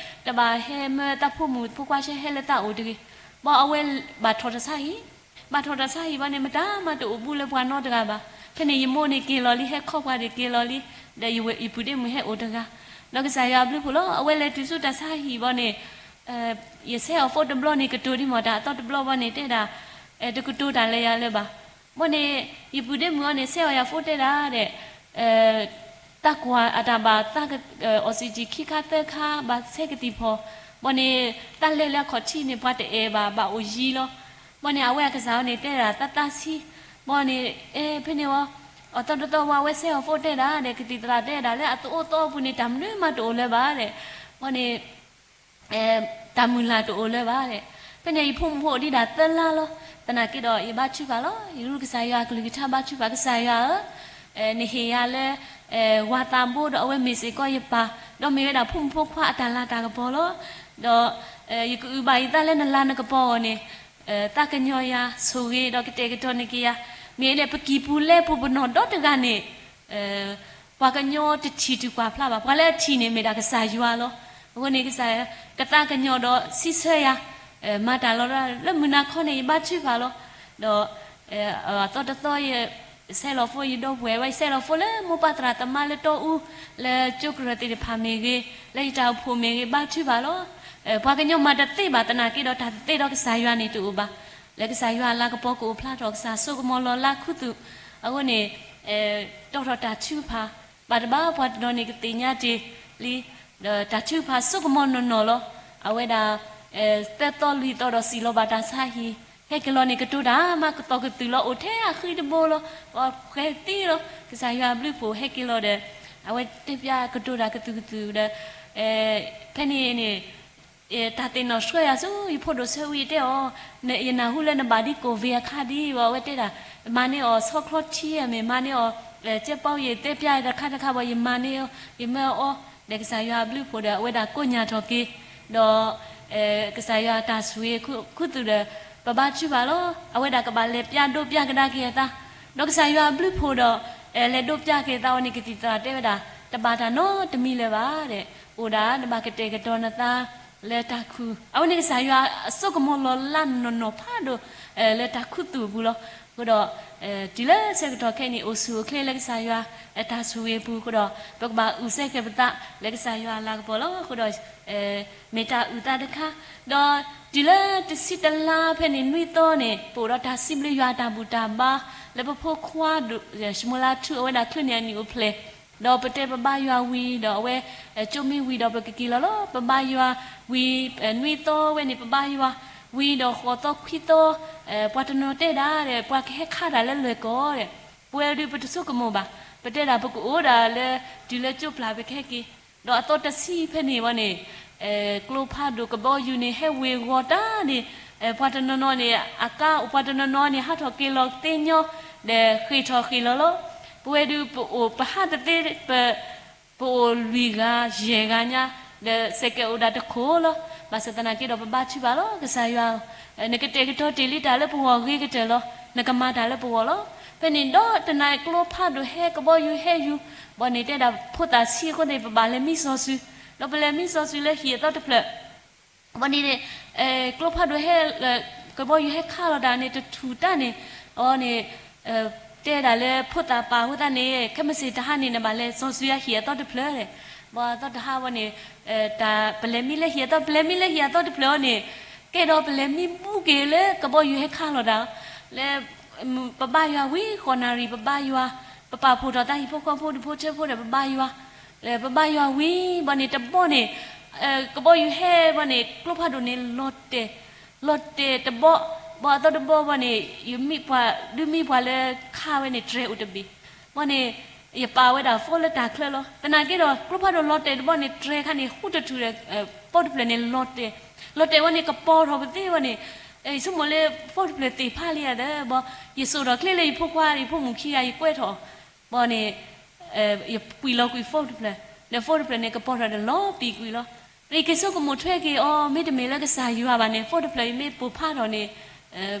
တဘၣ်ဟဲမၢသးဖိမုၣ်ဖိခွါဆှဲဟဲလၢသးအိၣ်တဂ့ၤ ဘၣ်အဝဲဘၣ်ထီၣ်တၢ်ဆါဟံၣ် ဘၣ်ထီၣ်တၢ်ဆါဟံၣ်ဘၣ်န့ၣ် မတၤမၤတအိၣ်ဘူးလၢပှၤနီတဂၤဘၣ် ဖဲန့ၣ်ယမိၢ်န့ၣ်က့ၤလီၤလံ ဟဲခီပှၤဒၣ်က့ၤလီၤလံ ဒီးယပုၢ်ဒ့မုၣ်ဟဲအိၣ်တဂၤ ဒီးကစၢ်ယွၤအဘျုးဖှိၣ်လီၤ အဝဲလဲၤတုၤဆူတၢ်ဆါဟံၣ်ဘၣ်န့ၣ် ယဆဲးအီၤဖိတဘျီန့ၣ် ကတိၤဒံးမ့ၢ်တၢ်အသီတဘျီဘၣ်န့ၣ် တဲဒၣ် တကတိၤတၢ်လၢယၤလၢၤဘၣ် ဘၣ်န့ၣ် ယပုၢ်ဒ့မုၣ်အီၤန့ၣ် ဆဲးအီၤယၤဖိတဲဒၣ်ဒီး တၢ်ကွၢ်အတၢ်ဘၣ်သး oxygen ခံခါသၢခါ ဘၣ်ဆဲးကသံၣ်ဖီၣ် ဘၣ်န့ၣ် တၢ်လဲၤလၢအခီၣ်ထံးန့ၣ် ပှၤတအဲၣ်ဘၣ် ဘၣ်အိၣ်ယံၤလီၤ ဘၣ်န့ၣ် အဝဲအကစၢ်အီၤန့ၣ် တဲဒၣ်သးသးဆံး ဘၣ်န့ၣ် အဲ ဖဲန့ၣ်ဝဲ အသီတသီဝဲ အဝဲဆဲးအီၤဖိတဲဒၣ်ဒီး ကသံၣ်သရၣ်တဲဒၣ်လၢအသအိၣ်သီအပူၤန့ၣ် တၢ်မနုၤမးတအိၣ်လၢၤဘၣ်ဒီး ဘၣ်န့ၣ် တၢ်မုၢ်လၢ်တအိၣ်လၢၤဘၣ်ဒီး ဖဲန့ၣ် ယဖိမုၣ်ဖိအိၣ်ဒံးဒၣ်သၢလါလီၤ သနာ်က့ဒီးယဘါထုကဖၣ်လီၤ. ယရူၢ်ကစၢ်ယွၤအကလုၢ်ကထါဘါထုကဖၣ်, ကစၢ်ယွၤဧၢ, နဟ့ၣ်ယၤလၢ ဝၤသးဘိဒီးအဝဲမ့ၢ်စ့ၢ်ကီးယပၢ်, ဒီးမ့ၢ်ဝဲဒၣ်ဖိမုၣ်ဖိခွါအတၢ်လၤတၢ်ကပီၤလီၤ. ဒီးယကအုၣ်ဘၣ်ယသးလၢနလၤနကပီၤအဂီၢ်န့ၣ်, သးကညီၤယၤဆိၣ်ဂ့ၤဒီးကတဲာ်ကတီၤန့ၢ်က့ၤယၤ, မ့ၢ်လၢပကံၢ်ပူၤလဲပူၤပနီၢ်ဒီတဂၤန့ၣ် ပှၤကညီတထံၣ်တုၤကွၢ်ဖျါဘၣ်. ပှၤလၢအထံၣ်န့ၣ်မ့ၢ်ဒၣ်ကစၢ်ယွၤလီၤ. အဃိန့ၣ်ကစၢ်ယွၤ ကသးကညီၤဒီးစံးဆၢယၤ, မၤတၢ်လီၤလၢမုၢ်နၤခီန့ၣ် ယဘါထုကဖၣ်လီၤ. ဒီးအသီတသီ ယဆဲးလီၤဖိယဒီပုၢ်ဝဲၢ်, ယဆဲးလီၤဖိလၢမိၢ်ပၢ်သရၣ်သမါလၢတီအူ, လၢကၠိကရၢၢ်သ့ၣ်တဖၣ်မ့ၢ်ဂ့ၤ, လၢယတၢ်အိၣ်ဖှိၣ်မ့ၢ်ဂ့ၤ ဘါထုကဖၣ်လီၤ. ပှၤကညီမၤတသ့ဘၣ်သနာ်က့ဒီး တၢ်တသ့ဒီးကစၢ်ယွၤန့ၣ်တအိၣ်ဘၣ်. လၢကစၢ်ယွၤအလၤကပီၤကအိၣ်ဖျါထီၣ်, ကစၢ်ဆိကမိၣ်လီၤလးခူသူၣ်, အဃိန့ၣ် တီၣ်ထီၣ်တၢ်ထုကဖၣ်, ဘၣ်တဘၣ်ပှၤတနီၤန့ၣ်ကသ့ၣ်ညါတ့ၢ်လံ, ဒီးတၢ်ထုကဖၣ်ဆိကမိၣ်နီၢ်နီၢ်လီၤ. အဝဲဒၣ် သၢသီလွံၢ်သီဒီးစံၣ်လီၤဘၣ်တၢ်ဆါဟံၣ်, ဟဲက့ၤလီၤန့ၣ် ကတိၤတၢ်မၤကသီၣ်ကသုၣ်လီၤ, အိၣ်ထဲအဃံတဘိလီၤ, ပှၤဃဲၤသံလီၤ. ကစၢ်ယွၤအဘျုးအဖှိၣ်ဟဲက့ၤလီၤဒီး အဝဲတဲပျးကတိၤတၢ်ကသုၣ်ကသုၣ်ဒီး ဖဲန့ၣ်န့ၣ် တၢ်သ့ၣ်နီၣ်ဆှၢယၤဆူယဖိဒိၣ်ဆၢဝံၤတဲအီၤ, ယနၢ်ဟူလၢနဘၣ်ဒ်ကိၣ်ဝ့အခါဒ်အံၤ, အဝဲတဲဒၣ်, မၤန့ၢ်အီၤဆီချီထံမ့ၢ်, မၤန့ၢ်အီၤ ကဲပီယတဲပျးတခါတခါဘၣ်, ယမၤန့ၢ်အီၤ, ယမၢအီၤ, ဒီးကစၢ်ယွၤအဘျုးအဖှိၣ်ဒီး အဝဲဒၣ်ကိးညၣ်ထီၣ်က့ၤ, ဒီး ကစၢ်ယွၤတၢ်ဆိၣ်ဂ့ၤခူသူၣ်ဒီး ပဘါထုကဖၣ်လီၤ. အဝဲဒၣ်ကဘၣ်လဲၤပျးဒိပျးကဒါက့ၤအသး, ဒီးကစၢ်ယွၤအဘျုးအဖှိၣ်ဒီး လဲၤဒိပျးက့ၤအသးအီၤန့ၣ် ကသံၣ်သရၣ်တဲဝဲဒၣ်, တဘၣ်တၢ်နီတမံၤလၢၤဘၣ်ဒီး, အိၣ်ဒၣ်နဘၣ်ကတဲာ်ကတီၤနသးလၢတၢ်ခူၣ်, အဝဲန့ၣ်ကစၢ်ယွၤအစိကမီၤလီၤလးနီၢ်နီၢ်ဖးဒိၣ် လၢတၢ်ခူသူၣ်အပူၤလီၤ. အဃိဒီး တုၤလၢဆၢကတီၢ်ခဲအံၤန့ၣ် အိၣ်ဆူၣ်အိၣ်ချ့လၢကစၢ်ယွၤအတၢ်ဆိၣ်ဂ့ၤအပူၤအဃိဒီး ပကဘၣ်အုၣ်စဲဃဲၤပသးလၢကစၢ်ယွၤအလၤကပီၤလီၤ. အဃိဒီး မ့ၢ်တၢ်အုၣ်သးတခါ, ဒီးတုၤလၢတဆံတလါဖဲန့ၣ်နွံသီန့ၣ် ပအိၣ်ဒီးတၢ်စံးဘျုးယွၤအတၢ်ဘူၣ်တၢ်ဘါ လၢပဖိခွါ ရှမူလါထူ အဝဲဒၣ်ချုးန့ၢ်အနံၣ်အိၣ်ဖျဲၣ်, ဒီးပတဲပဘါယွၤဝံၤဒီးအဝဲ ကၠိမ့ၢ်ဝံၤဒီးပကက့ၤလီၤလီၤ. ပဘါယွၤဝံၤ နွံသီဝဲန့ၣ် ပဘါယွၤဝံၤဒီးဃိးသီခွံသီ, ပှၤတနီၤတဲဒၣ်ဒီး ပှၤကဟဲခးတၢ်လၢလွဲၢ်ကီၢ်ဒီး ပဝဲဒုးပတဆိကမိၣ်ဘၣ်. ပတဲဒၣ်ပကအိၣ်ဒၣ်လၢ တုၤလၢကၠိပျၢ်ပကဟဲက့ၤ, ဒီးအသီတဆံဖဲန့ၣ်ဝဲန့ၣ် ကျိဖးဒိၣ်ကဘီယူၤန့ၣ် ဟဲဝ့ၤဝီၤတၢ်န့ၣ်, ပှၤတနီၤနီၤန့ၣ် အကါအိၣ်, ပှၤတနီၤနီၤန့ၣ် ဟးထီၣ်က့ၤလီၤသ့ညီ, ဒီးဃ့ၢ်ထီၣ်ဃ့ၢ်လီၤလီၤ. ပဝဲဒုးပအိၣ်ပဟးတသ့, ပ ပအိၣ်လွံၢ်ဂၤယဲၢ်ဂၤညါ, ဒီးစဲးကဲးအိၣ်ဒၣ်တခိၣ်လီၤ. ဘၣ်ဆၣ်သနာ်က့ဒီးပဘါထုကဖၣ်လီၤ. ကစၢ်ယွၤ, နကတဲာ်ကတီၤတ့ၢ်လံတၢ်လၢပဂီၢ်ဂ့ၤကတၢၢ်လီၤ. နကမၤတၢ်လၢပဂီၢ်လီၤ. ဖဲန့ၣ်ဒီးတနၤကျိဖးဒိၣ်ဟဲ ကဘီယူၤဟဲယူၤ, ဘီန့ၣ်တဲဒၣ်ဖိသၣ်ဆံးအဃိန့ၣ် ပဘၣ်လဲၤမံစီၤစုၤ, ဒီးပလဲၤမံစီၤစုၤလၢဟံၣ်အသီတဖျၢၣ် ဘီန့ၣ် ကျိဖးဒိၣ်ဟဲ ကဘီယူၤဟဲခးလီၤတၢ်န့ၣ် တထူၣ်တၢ်န့ၣ်, အီၤန့ၣ် တဲဒၣ်လၢဖိသၣ်ပာ်အဃိသတးန့ၣ် ခဲမုၢ်ဆ့ၣ်တဟါန့ၣ် နဘၣ်လဲၤစီၤစုၤယၤဟံၣ်အသီတဖျၢၣ်, ဘီအသီတဟါဝဲန့ၣ် ပလဲၤမံလၢဟံၣ်အသီ, ပလဲၤမံလၢဟံၣ်အသီတဖျၢၣ်အီၤန့ၣ်, ကဲဒီးပလဲၤမံဘူးက့ၤလၢကဘီယူၤဟဲခးလီၤတၢ်, လၢ ပဘါယွၤဝံၤဃိးနၣ်ရံၣ် ပဘါယွၤ, ပပာ်ဖှိၣ်ထီၣ်သးဟံၣ်ဖိဃီဖိဒူၣ်ဖိထၢဖိဒီးပဘါယွၤ, ပဘါယွၤဝံၤဘီန့ၣ်တဘီန့ၣ် ကဘီယူၤဟဲဘီန့ၣ် ကျိဖးဒိၣ်န့ၣ် လီၤတဲာ်, လီၤတဲာ်တဘီ, ဘီအသီတဘီဘီန့ၣ် ယမံပှၤ ဒုးမံပှၤလၢခးဝဲန့ၣ် တြဲၤအိၣ်တဘ့ၣ်, ဘီန့ၣ် ယပာ်ဝဲဒၣ်ဖိလၢတၢ်ချၢလီၤ. သနာ်က့ဒီး ကျိဖးဒိၣ်လီၤတဲာ်တဘီန့ၣ် တြဲၤခါန့ၣ် ဃူတထူၣ်ဒီး ဖိတဖျၢၣ်န့ၣ်လီၤတဲာ်, လီၤတဲာ်ဝဲန့ၣ် ကပီၤထီၣ်ပသ့ဝဲန့ၣ်, ယဆိကမိၣ်လၢ ဖိတဖျၢၣ်သ့ၣ်ဖးလံဧါဒီး ဘီ ယစိာ်ထီၣ်ချ့လၢယဖိခွါ ယဖိမုၣ်ခံဂၤ ယကွဲးထီၣ် ဘီန့ၣ် ယကွံာ်လီၤကွံာ်ဖိတဖျၢၣ်, ဒီးဖိတဖျၢၣ်န့ၣ် ကပီၤထီၣ်ဒီးလီၤပံာ်ကွံာ်လီၤ. ယက့ၤဆိကမိၣ်ထွဲက့ၤအီၤ မ့တမ့ၢ်လၢကစၢ်ယွၤဘၣ်န့ၣ် ဖိတဖျၢၣ်အံၤမ့ၢ်ပိၢ်ဖးထီၣ်န့ၣ်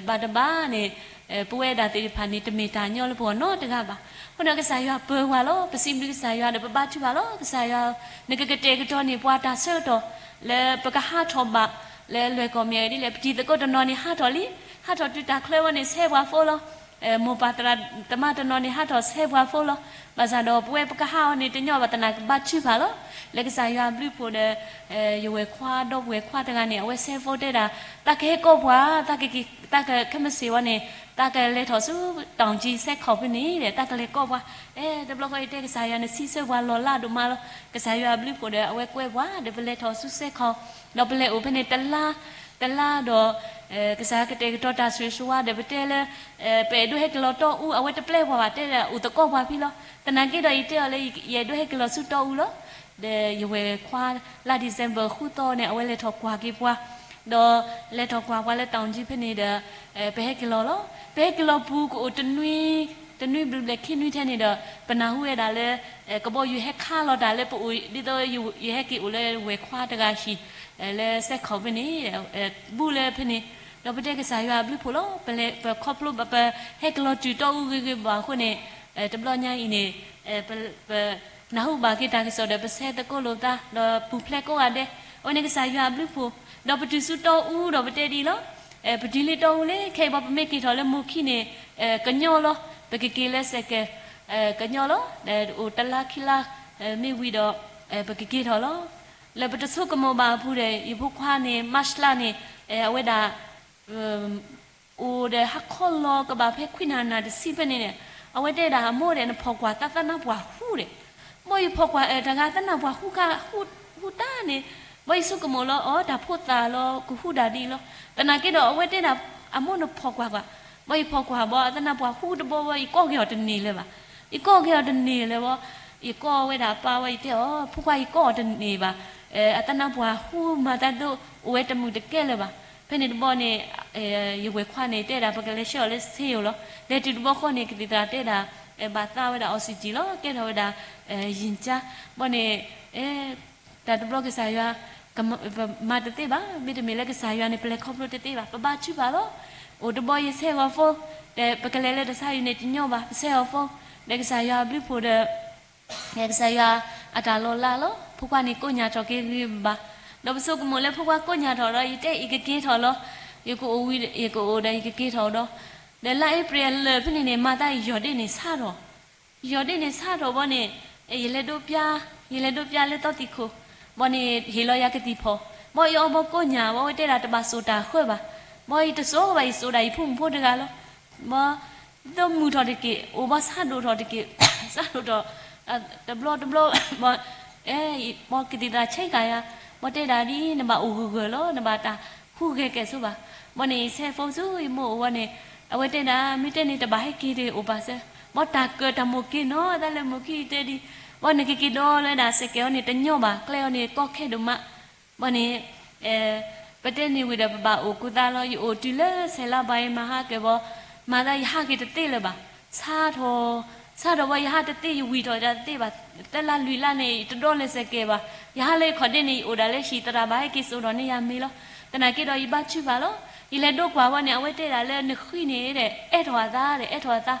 ဘၣ်တဘၣ်န့ၣ် ပဝဲဒၣ်သ့ၣ်တဖၣ်န့ၣ် တမ့ၢ်တၢ်ညီလၢပဂီၢ်နီတဂၤဘၣ်. အဃိန့ၣ် ကစၢ်ယွၤပၢၤဝဲလီၤ. ပစံးဘျုးကစၢ်ယွၤဒီး ပဘါထုကဖၣ်လီၤ. ကစၢ်ယွၤ, နကကတဲာ်ကတီၤန့ၢ်ပှၤတၢ်ဆၢကတီၢ် လၢပကဟးထီၣ်ဘၣ် လၢလွဲၢ်ကီၢ်မ့ၢ်ဂ့ၤဒ်လဲၣ်, ပတံၤသကိးတနီၤန့ၣ်ဟးထီၣ်လံ, ဟးထီၣ်တုၤတၢ်ချၢဝဲန့ၣ် ဆဲးပှၤဖိလီၤ. မိၢ်ပၢ်သရၣ်သမါတနီၤန့ၣ် ဟးထီၣ်ဆဲးပှၤဖိလီၤ. ဘၣ်ဆၣ်ဒီးပဝဲပကဟးအီၤန့ၣ် တညီဘၣ်သနာ်က့ ဘါထုကဖၣ်လီၤ. လၢကစၢ်ယွၤအဘျုးအဖှိၣ်ဒီး ယဝဲၢ်ခွါ ဒီပုၢ်ဝဲၢ်ခွါတဂၤန့ၣ် အဝဲဆဲးဖိတဲဒၣ် သးကဟဲကိးပှၤ, သးကက့ၤ သးကခဲမုၢ်ဆ့ၣ်ဝဲန့ၣ် သးကလဲၤထီၣ်ဆူ တောင်ကြီး စဲခီၣ်ဖဲန့ၣ်ဒီး သးကလဲၤကိးပှၤ. အဲ တဘျီဃီယတဲကစၢ်ယွၤ နစံးဆၢပှၤလီၤလးဒိၣ်မးလီၤ. ကစၢ်ယွၤအဘျုးအဖှိၣ်ဒီး အဝဲကွဲပှၤဒီး ပလဲၤထီၣ်ဆူစဲခီၣ်, ဒီးပလဲၤအိၣ်ဖဲန့ၣ်တလါ, တလါဒီး ကစၢ်ကတဲာ်ကတီၤတၢ်ဆိၣ်ဂ့ၤဆိၣ်ဝါဒီး ပတဲလၢ ပအဲၣ်ဒိးဟဲက့ၤလီၤတီအူ အဝဲတပျဲပှၤဘၣ် တဲဒၣ်အိၣ်သကိးပှၤဖဲလီၤ. သနာ်က့ဒီး ယတဲအီၤလၢ ယအဲၣ်ဒိးဟဲက့ၤလီၤဆူတီအူလီၤ. ဒီးယဝဲၢ်ခွါ လါ December ဃုသီန့ၣ် အဝဲလဲၤထီၣ်ကွၢ်က့ၤပှၤ, ဒီးလဲၤထီၣ်ကွၢ်ပှၤလၢတီၣ်ကၠံဖဲန့ၣ်ဒီး ပဟဲက့ၤလီၤလီၤ. ပဟဲက့ၤလီၤပူၤကအိၣ်တနွံ, တနွံဘျုးဘျဲၣ်ခံနွံထဲန့ၣ်ဒီး ပနၢ်ဟူဝဲဒၣ်လၢ ကဘီယူၤဟဲခးလီၤတၢ်လၢပအိၣ် ဒ်သိးယဟဲက့ၤအိၣ်လၢဝဲၢ်ခွါတဂၤဟံၣ် လၢစဲခီၣ်ဖဲန့ၣ် ဘူးလၢဖဲန့ၣ်, ဒီးပတဲကစၢ်ယွၤအဘျုးဖှိၣ်လီၤ. ပလဲၤပခီဖျိဘၣ် ပဟဲက့ၤလီၤတုၤတီအူဂ့ၤဂ့ၤဘၣ်အဃိန့ၣ် တဘျီညါအံၤန့ၣ် ပ ပနၢ်ဟူဘၣ်က့ၤတၢ်ကစီၣ်ဒီး ပဆဲသကိးလိာ်သး ဒီးပူၤဖျဲးကိးဂၤဒဲး, အဝဲန့ၣ်ကစၢ်ယွၤအဘျုးဖှိၣ်, ဒီးပတုၤဆူတီအူဒီးပတဲဒ်အံၤလီၤ. ပတုၤလၢတီအူလံ ခဲအံၤဘၣ်ပမ့ၢ်က့ၤထီၣ်လၢမိၢ်ခံန့ၣ် ကညီလီၤ. ပကက့ၤလၢစဲးကဲး ကညီလီၤ. အိၣ်တလါခံလါ မ့ၢ်ဝံၤဒီး ပကက့ၤထီၣ်လီၤ. လၢပတဆိကမိၣ်ဘၣ်အပူၤဒီး ယဖိခွါန့ၣ် March လါန့ၣ် အဝဲဒၣ် အိၣ်ဒီးဟါခီလီၤကဘၣ်ဖဲခွံနၣ်ရံၣ်တဆံဖဲန့ၣ်န့ၣ်, အဝဲတဲဒၣ်အမိၢ်ဒီး နဖီၣ်ကွၢ်သးသနၢ်ပှၢ်ဟူဒီး, ဘၣ်ယဖီၣ်ကွၢ်အတဂၤသနၢ်ပှၢ်ဟူခါ ဟူတၢ်န့ၣ်, ဘၣ်ယဆိကမိၣ်လီၤအီၤ တၢ်ဖိသၣ်လီၤ ကဟူဒၣ်ဒ်အံၤလီၤ. သနာ်က့ဒီး အဝဲတဲဒၣ် အမိၢ်နဖီၣ်ကွၢ်ကွၢ်, ဘၣ်ယဖီၣ်ကွၢ်ဘၣ် အသနၢ်ပှၢ်ဟူတဘီဘၣ် ယကိးက့ၤအီၤတန့ၢ်လၢၤဘၣ်. ယကိးက့ၤအီၤတန့ၢ်လၢၤဘၣ်, ယကိးဝဲဒၣ်အပၢ်ဝဲ ယတဲအီၤ ဖိခွါ ယကိးအီၤတန့ၢ်ဘၣ်. အသနၢ်ပှၢ်ဟူမၤသးဒိ အိၣ်ဝဲတမုာ်တကဲလၢၤဘၣ်. ဖဲန့ၣ်တဘျီန့ၣ် ယဝဲၢ်ခွါန့ၣ် တဲဒၣ် ပကလဲၤဆှၢအီၤလၢ ဆေးရုံ လီၤ. လဲၤတုၤတဘျီဃီန့ၣ် ကသံၣ်သရၣ်တဲဒၣ် ဘၣ်သးဝဲဒၣ် oxygen လီၤ, ကဲထီၣ်ဝဲဒၣ် ရင်ကြား, ဘၣ်န့ၣ် တၢ်တဘျီကစၢ်ယွၤ ပမၤတသ့ဘၣ်, မ့တမ့ၢ်လၢကစၢ်ယွၤန့ၣ် ပလဲၤခီဖျိတသ့ဘၣ်, ပဘါထုကဖၣ်လီၤ. အိၣ်တဘျီယဆဲးဂီၤဖိ, ဒီးပကလဲၤလၢတၢ်ဆါဟံၣ်န့ၣ်တညီဘၣ်, ပဆဲးဂီၤဖိ, ဒီးကစၢ်ယွၤအဘျုးဖှိၣ်ဒီး ကစၢ်ယွၤအတၢ်လီၤလးလီၤ. ဖိခွါန့ၣ်ကိးညၣ်ထီၣ်က့ၤဂ့ၤဘၣ်, ဒီးပဆိကမိၣ်လၢဖိခွါကိးညၣ်ထီၣ်ဒီး ယတဲယကက့ၤထီၣ်လီၤ. ယကအိၣ်ဝံၤ ယကအိၣ်ဒီးယကက့ၤထီၣ်ဒီး, ဒီးလါ April အလၢာ်ဖဲန့ၣ်န့ၣ် မၤသးယီၢ်ဒ့ၣ်န့ၣ်ဆါထီၣ် ယီၢ်ဒ့ၣ်န့ၣ်ဆါထီၣ်ဘၣ်န့ၣ်, ယလဲၤဒိးပျၢ်, ယလဲၤဒိးပျၢ်လၢသီသံၣ်ခိၣ်, ဘၣ်န့ၣ် ဟ့ၣ်လီၤယၤကသံၣ်ဖီၣ်, ဘၣ်ယအီဘၣ်ကိးညၣ်, ဘၣ်ဝဲတဲဒၣ်တဘၣ်စိာ်တၢ်ဃၢဘၣ်, ဘၣ်ယတစိာ်ဘၣ် ယစိာ်ဒၣ်ယဖိမုၣ်ဖိတဂၤလီၤ. ဘၣ် ဒိးမုာ်ထီၣ်တက့ၢ်, အိၣ်ဘၣ်ဆါဒိၣ်ထီၣ်တက့ၢ်, ဆါဒိၣ်ထီၣ် တဘျီတဘျီ, ဘၣ် ဘၣ်ကသံၣ်သရၣ်ဆဲးကၤယၤ, ဘၣ်တဲဒၣ်ဒ် နဘၣ်အိၣ်ဂၢၢ်ဂၢၢ်လီၤ, နဘၣ်တၢ်ဟူးဂဲၤကဲၣ်ဆိဘၣ်. ဘၣ်န့ၣ် ယဆဲးဖိဆူယမိၢ်အိၣ်ဝဲန့ၣ်, အဝဲတဲဒၣ် မ့ၢ်တဲန့ၣ် တဘၣ်ဟဲက့ၤတအိၣ်ပာ်စၢၤ, ဘၣ်တၢ်ကၢၤတၢ်မိၣ်က့ၤနီၤ တၢ်လၢမိၢ်ခံတဲဒ်, ဘၣ်နကက့ၤဒီးလၢဒၣ်စဲးကဲးအီၤန့ၣ် တညီဘၣ်, ကျဲအီၤန့ၣ်ကီခဲဒိၣ်မး. ဘၣ်န့ၣ် ပတဲန့ၣ်ဝံၤဒီး ပဘၣ်အိၣ်ကူသးလီၤ. ယအိၣ်တုၤလၢဆဲးလါဘၣ် ယမၤဟါကဲၤဘၣ်, မၤသးယဟးက့ၤတသ့လၢၤဘၣ်, ဆါထီၣ်, ဆါထီၣ်ဘၣ် ယဟးတသ့ ယဝံၣ်ထီၣ်တသ့ဘၣ်, တလါလွံၢ်လါန့ၣ် ယတဒီးလၢစဲးကဲးဘၣ်, ယဟးလၢယခီၣ်ဒ့န့ၣ် ယအိၣ်ဒၣ်လၢဟံၣ်သရၣ်ဘၣ်ဟဲက့ၤစိာ်ထီၣ်န့ၢ်ယၤမ့ၤလီၤ. သနာ်က့ဒီး ယဘါထုကဖၣ်လီၤ. ယလဲၤဒိးကွၢ်ဝဲန့ၣ် အဝဲတဲဒၣ်လၢနဃံန့ၣ်ဒီး အဲၣ်ထီၣ်အသးဒီး အဲၣ်ထီၣ်အသး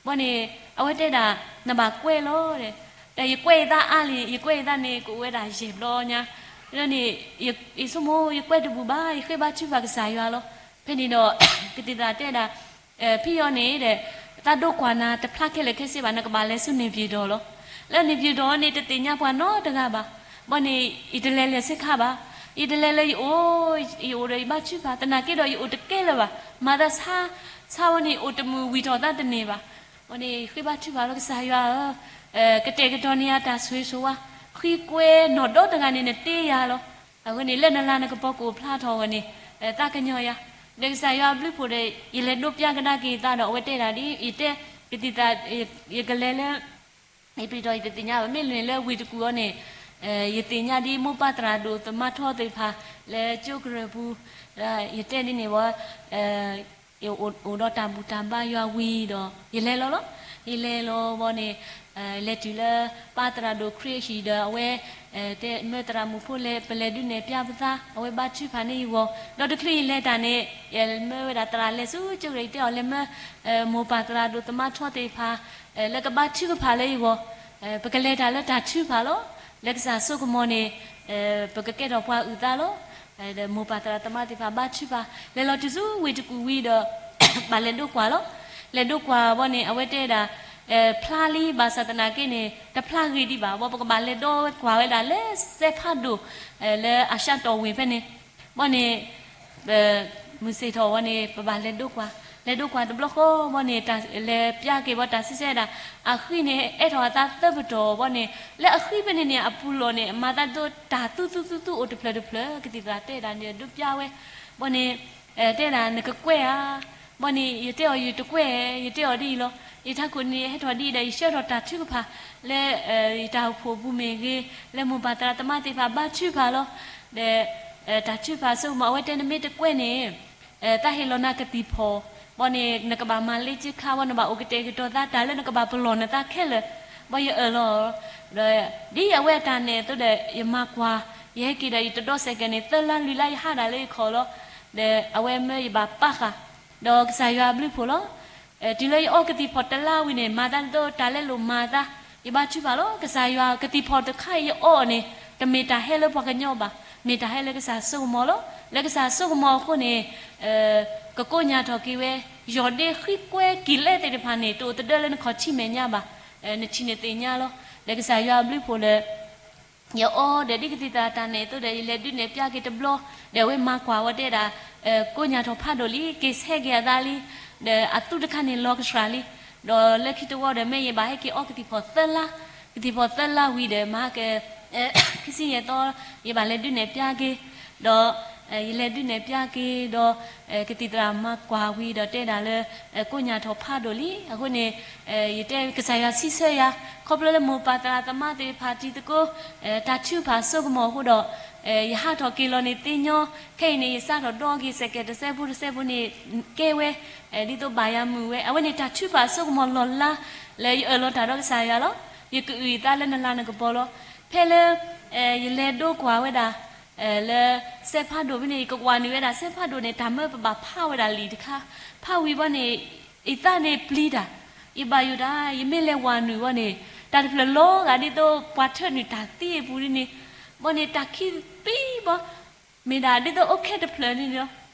ဘၣ်န့ၣ် အဝဲတဲဒၣ် နဘၣ်ကွဲးလီၤဒီး, ဒီးယကွဲးအသးအါလံ, ယကွဲးအသးန့ၣ် ကအိၣ်ဝဲဒၣ်ယဲၢ်ဘျီညါ, ဒီးန့ၣ် ယဆိကမိၣ် ယကွဲးတဘူၣ်ဘၣ်, ယဃ့ဘါထုကဖၣ်ကစၢ်ယွၤလီၤ. ဖဲန့ၣ်ဒီး ကသံၣ်သရၣ်တဲဒၣ် ဖံအီၤန့ၣ်ဒီး သးဒိးကွၢ်နၤတဖျါခဲလၢာ်ခဲဆ့ဘၣ်, နကဘၣ်လဲၤဆူန့ၣ်ပၠ့ၤဒီးလီၤ. လၢန့ၣ်ပၠ့ၤဒီးန့ၣ် တသ့ၣ်ညါပှၤနီတဂၤဘၣ်. ဘၣ်န့ၣ် ယတလဲၤလဲၤဆ့ခါဘၣ်. ယတလဲၤလၢယအိၣ်, ယအိၣ်ဒီးယဘါထုကဖၣ်, သနာ်က့ဒီးယအိၣ်တကဲလၢၤဘၣ်. မၤသးဆါ, ဆါဝဲန့ၣ် အိၣ်တမုာ်ဝံၣ်ထီၣ်သးတန့ၢ်ဘၣ်. ဘၣ်န့ၣ် ဃ့ဘါထုကဖၣ်လီၤ ကစၢ်ယွၤဧၢ, ကတဲာ်ကတီၤန့ၢ်ယၤတၢ်ဆိၣ်ဂ့ၤဆိၣ်ဝါ, ဃံကွဲနီၢ်ဒီတဂၤန့ၣ် နတ့ယၤလီၤ. အဃိန့ၣ် လၢနလၤနကပီၤကအိၣ်ဖျါထီၣ်ဝဲန့ၣ် သးကညီၤယၤ, ဒီးကစၢ်ယွၤအဘျုးဖှိၣ်ဒီး ယလဲၤဒိးပျၢ်ကဒါက့ၤသးဒီး အဝဲတဲဒၣ်ဒ် ယတဲ ကသံၣ်သရၣ် ယကလဲၤလၢ ယပျ့ၤထီၣ်ယတသ့ၣ်ညါဘၣ်, မ့ၢ်လွင်ၢ်လၢဝ့ၢ်တကူၣ်အီၤန့ၣ် ယသ့ၣ်ညါဒ်မိၢ်ပၢ်သရၣ်ဒိၣ်သမါထီသ့ၣ်တဖၣ် လၢကၠိကရၢၢ်ပူၤ, ယတဲဒ်န့ၣ်ဝဲ အိၣ်ဒီးတၢ်ဘူၣ်တၢ်ဘါယွၤဝံၤဒီး ယလဲၤလီၤလီၤ. ယလဲၤလီၤဘၣ်န့ၣ် လဲၤတုၤလၢ ပၢ်သရၣ်ဒိၣ်ခရံာ်အဟံၣ်ဒီး အဝဲ တဲမၢသရၣ်မုၣ်ဖိလဲၤ ပလဲၤဒုးနဲၣ်ပျၢ်ပသး, အဝဲဘါထုကဖၣ်န့ၢ်ယဂီၢ်, ဒီးတချုးယလဲၤတၢ်န့ၣ် ယမၢဝဲဒၣ်သရၣ်လဲၤဆူကၠိကရၢၢ် ယတဲအီၤလဲၤမၢ မိၢ်ပၢ်သရၣ်ဒိၣ်သမါထီသ့ၣ်တဖၣ် လၢကဘါထုကဖၣ်လၢယဂီၢ်, ပကလဲၤတၢ်လၢတၢ်ထုကဖၣ်လီၤ. လၢကစၢ်ဆိကမိၣ်န့ၣ် ပကကဲထီၣ်ပှၤအုၣ်သးလီၤ. ဒီးမိၢ်ပၢ်သရၣ်သမါသ့ၣ်တဖၣ်ဘါထုကဖၣ် လဲၤလီၤတုၤဆူဝ့ၢ်တကူၣ်ဝံၤဒီး ဘၣ်လဲၤဒိးကွၢ်လီၤ. လဲၤဒိးကွၢ်ဘၣ်န့ၣ် အဝဲတဲဒၣ် ဖျါလံ ဘၣ်ဆၣ်သနာ်က့န့ၣ် တဖျါဂ့ၤဒံးဘၣ်, ဘၣ်ပကဘၣ်လဲၤဒိးကွၢ်ဝဲဒၣ်လၢစဲးဖးဒိၣ် လၢအၤၡါတီၢ်ဝ့ၢ်ဖဲန့ၣ်, ဘၣ်န့ၣ် မုၢ်ဆ့ၣ်ထီၣ်ဝဲန့ၣ် ပဘၣ်လဲၤဒိးကွၢ်, လဲၤဒိးကွၢ်တဘျီဃီဘၣ်န့ၣ် လဲၤပျၢ်က့ၤဘၣ်တၢ်ဆံဆဲဒၣ်, အဃံန့ၣ် အဲၣ်ထီၣ်အသးသၢပတီၢ်ဘၣ်န့ၣ် လၢအဃံဖဲန့ၣ်န့ၣ် အပူၤလီၢ်န့ၣ် အမၤသးဒိးတၢ်သူသူသူသူအိၣ်တဖျၢၣ်တဖျၢၣ်, ကသံၣ်သရၣ်တဲဒၣ်န့ၣ် ဒိးပျၢ်ဝဲ, ဘၣ်န့ၣ် တဲဒၣ်နကကွဲးဧါ, ဘၣ်န့ၣ် ယတဲအီၤယတကွဲး, ယတဲအီၤဒ်အံၤလီၤ. ယထးခိၣ်န့ၣ် ဟဲထီၣ်ဒ်အံၤဒီး ယဆှၢထီၣ်တၢ်ထုကဖၣ် လၢ ယတၢ်အိၣ်ဖှိၣ်ပူၤမ့ၢ်ဂ့ၤ, လၢမိၢ်ပၢ်သရၣ်သမါသ့ၣ်တဖၣ်ဘါထုကဖၣ်လီၤ. ဒီး တၢ်ထုကဖၣ်ဆိကမိၣ် အဝဲတဲ နမ့ၢ်တကွဲးန့ၣ် တၢ်ဟ့ၣ်လီၤနၤကသံၣ်ဖီၣ်, ဘၣ်န့ၣ် နကဘၣ်မၤလ့ကခါ ဘၣ်နဘၣ်အိၣ်ကတဲာ်ကတီၤသး တၢ်လၢနကဘၣ်ပလီၢ်နသးခဲလၢာ်, ဘၣ်ယအၢၣ်လီၤ, ဒီးဒ်အဝဲအတၢ်နဲၣ်အသိးဒီး ယမၤကွၢ်, ယဟဲက့ၤဒီးယတဒီစဲးကဲးန့ၣ် သၢလါလွံၢ်လါယဟးဒၣ်လၢယခီၣ်လီၤ, ဒီးအဝဲမၢယဘၣ်ပာ်ဃာ်, ဒီးကစၢ်ယွၤအဘျုးဖှိၣ်လီၤ. တုၤလၢယအီကသံၣ်ဖီၣ်တလါဝံၤန့ၣ် မၤသးဒ်သိးတၢ်လဲလိာ်မၤသး, ယဘါထုကဖၣ်လီၤ. ကစၢ်ယွၤကသံၣ်ဖီၣ်တခါအံၤယအီအီၤန့ၣ် တမ့ၢ်တၢ်ဟဲလၢပှၤကညီဘၣ်, မ့ၢ်တၢ်ဟဲလၢကစၢ်စိကမီၤလီၤ. လၢကစၢ်စိကမီၤအဃိန့ၣ် ကကိညၢ်ထီၣ်က့ၤဝဲ, ယီၢ်ဒ့ဃံကွဲကံာ်လဲသ့ၣ်တဖၣ်န့ၣ် တအိၣ်သဒၢလၢနခီၣ်ထံးမဲာ်ညါဘၣ်, နထံၣ်န့ၣ်သ့ၣ်ညါလီၤ. ဒီးကစၢ်ယွၤအဘျုးဖှိၣ်လၢ ယအီဒီးဒ်ကသံၣ်သရၣ်တၢ်နဲၣ်အသိးဒီး ယလဲၤဒုးနဲၣ်ပျၢ်က့ၤတဘျီ, ဒီးအဝဲမၤကွၢ်ဝဲတဲဒၣ်, ကိညၢ်ထီၣ်ဖးဒိၣ်လံ, က့ၤဆဲးက့ၤအသးလံ, ဒီးအသူတခါန့ၣ်လီၤကဆှၣ်လံ, ဒီးလၢခံတဝီဒီး မ့ၢ်ယဘၣ်ဟဲက့ၤအီကသံၣ်ဖီၣ်သၢလါ, ကသံၣ်ဖီၣ်သၢလါဝံၤဒီး မၤက ခံဆံယဲၢ်သီ ယဘၣ်လဲၤဒုးနဲၣ်ပျၢ်က့ၤ, ဒီးယလဲၤဒုးနဲၣ်ပျၢ်က့ၤဒီး ကသံၣ်သရၣ်မၤကွၢ်ဝံၤဒီးတဲဒၣ်လၢ ကိညၢ်ထီၣ်ဖးဒိၣ်လံ. အဃိန့ၣ် ယတဲကစၢ်ယွၤစံးဆၢယၤ, ခီဖျိလၢမိၢ်ပၢ်သရၣ်သမါသ့ၣ်တဖၣ်တံၤသကိး တၢ်ထုကဖၣ်စိကမီၤအဃိဒီး ယဟးထီၣ်က့ၤလီၤန့ၣ်သ့ညီ, ခဲအံၤန့ၣ် ယစးထီၣ်ဒီက့ၤစဲးကဲးတစဲးဖိတစဲးဖိန့ၣ် ကဲဝဲ ဒ်သိးဘၣ်ယၤမုာ်ဝဲ, အဝဲန့ၣ်တၢ်ထုကဖၣ်စိကမီၤလီၤလါ လၢယအၢၣ်လီၤတၢ်ဒီးကစၢ်ယွၤလီၤ. ယကအုၣ်ယသးလၢနလၤနကပီၤလီၤ. ဖဲလၢ ယလဲၤဒိကွၢ်ဝဲဒၣ် လၢစဲဖးဒိၣ်ဖဲန့ၣ် ယကဝၤနုာ်ဝဲဒၣ် စဲဖးဒိၣ်န့ၣ် တၢ်မၢပဘၣ်ဖးဝဲဒၣ်လံာ်တခါ, ဖးဝံၤဘီန့ၣ် ယသးန့ၣ်ပျံၤတၢ်, ယဘၣ်ယိၣ်တၢ် ယမ့ၢ်လဲၤဝၤနုာ်ဘီန့ၣ် တၢ်တဖျၢၣ်လီၤဂာ်ဒ်သိးပှၤထၢနုာ်တၢ်သံအပူၤဒ်န့ၣ်, ဘီန့ၣ်တၢ်ခံပံၤဘီ မ့ၢ်ဒၣ်ဒ်သိးအိၣ်ခဲတဖျၢၣ်န့ၣ်လီၤ.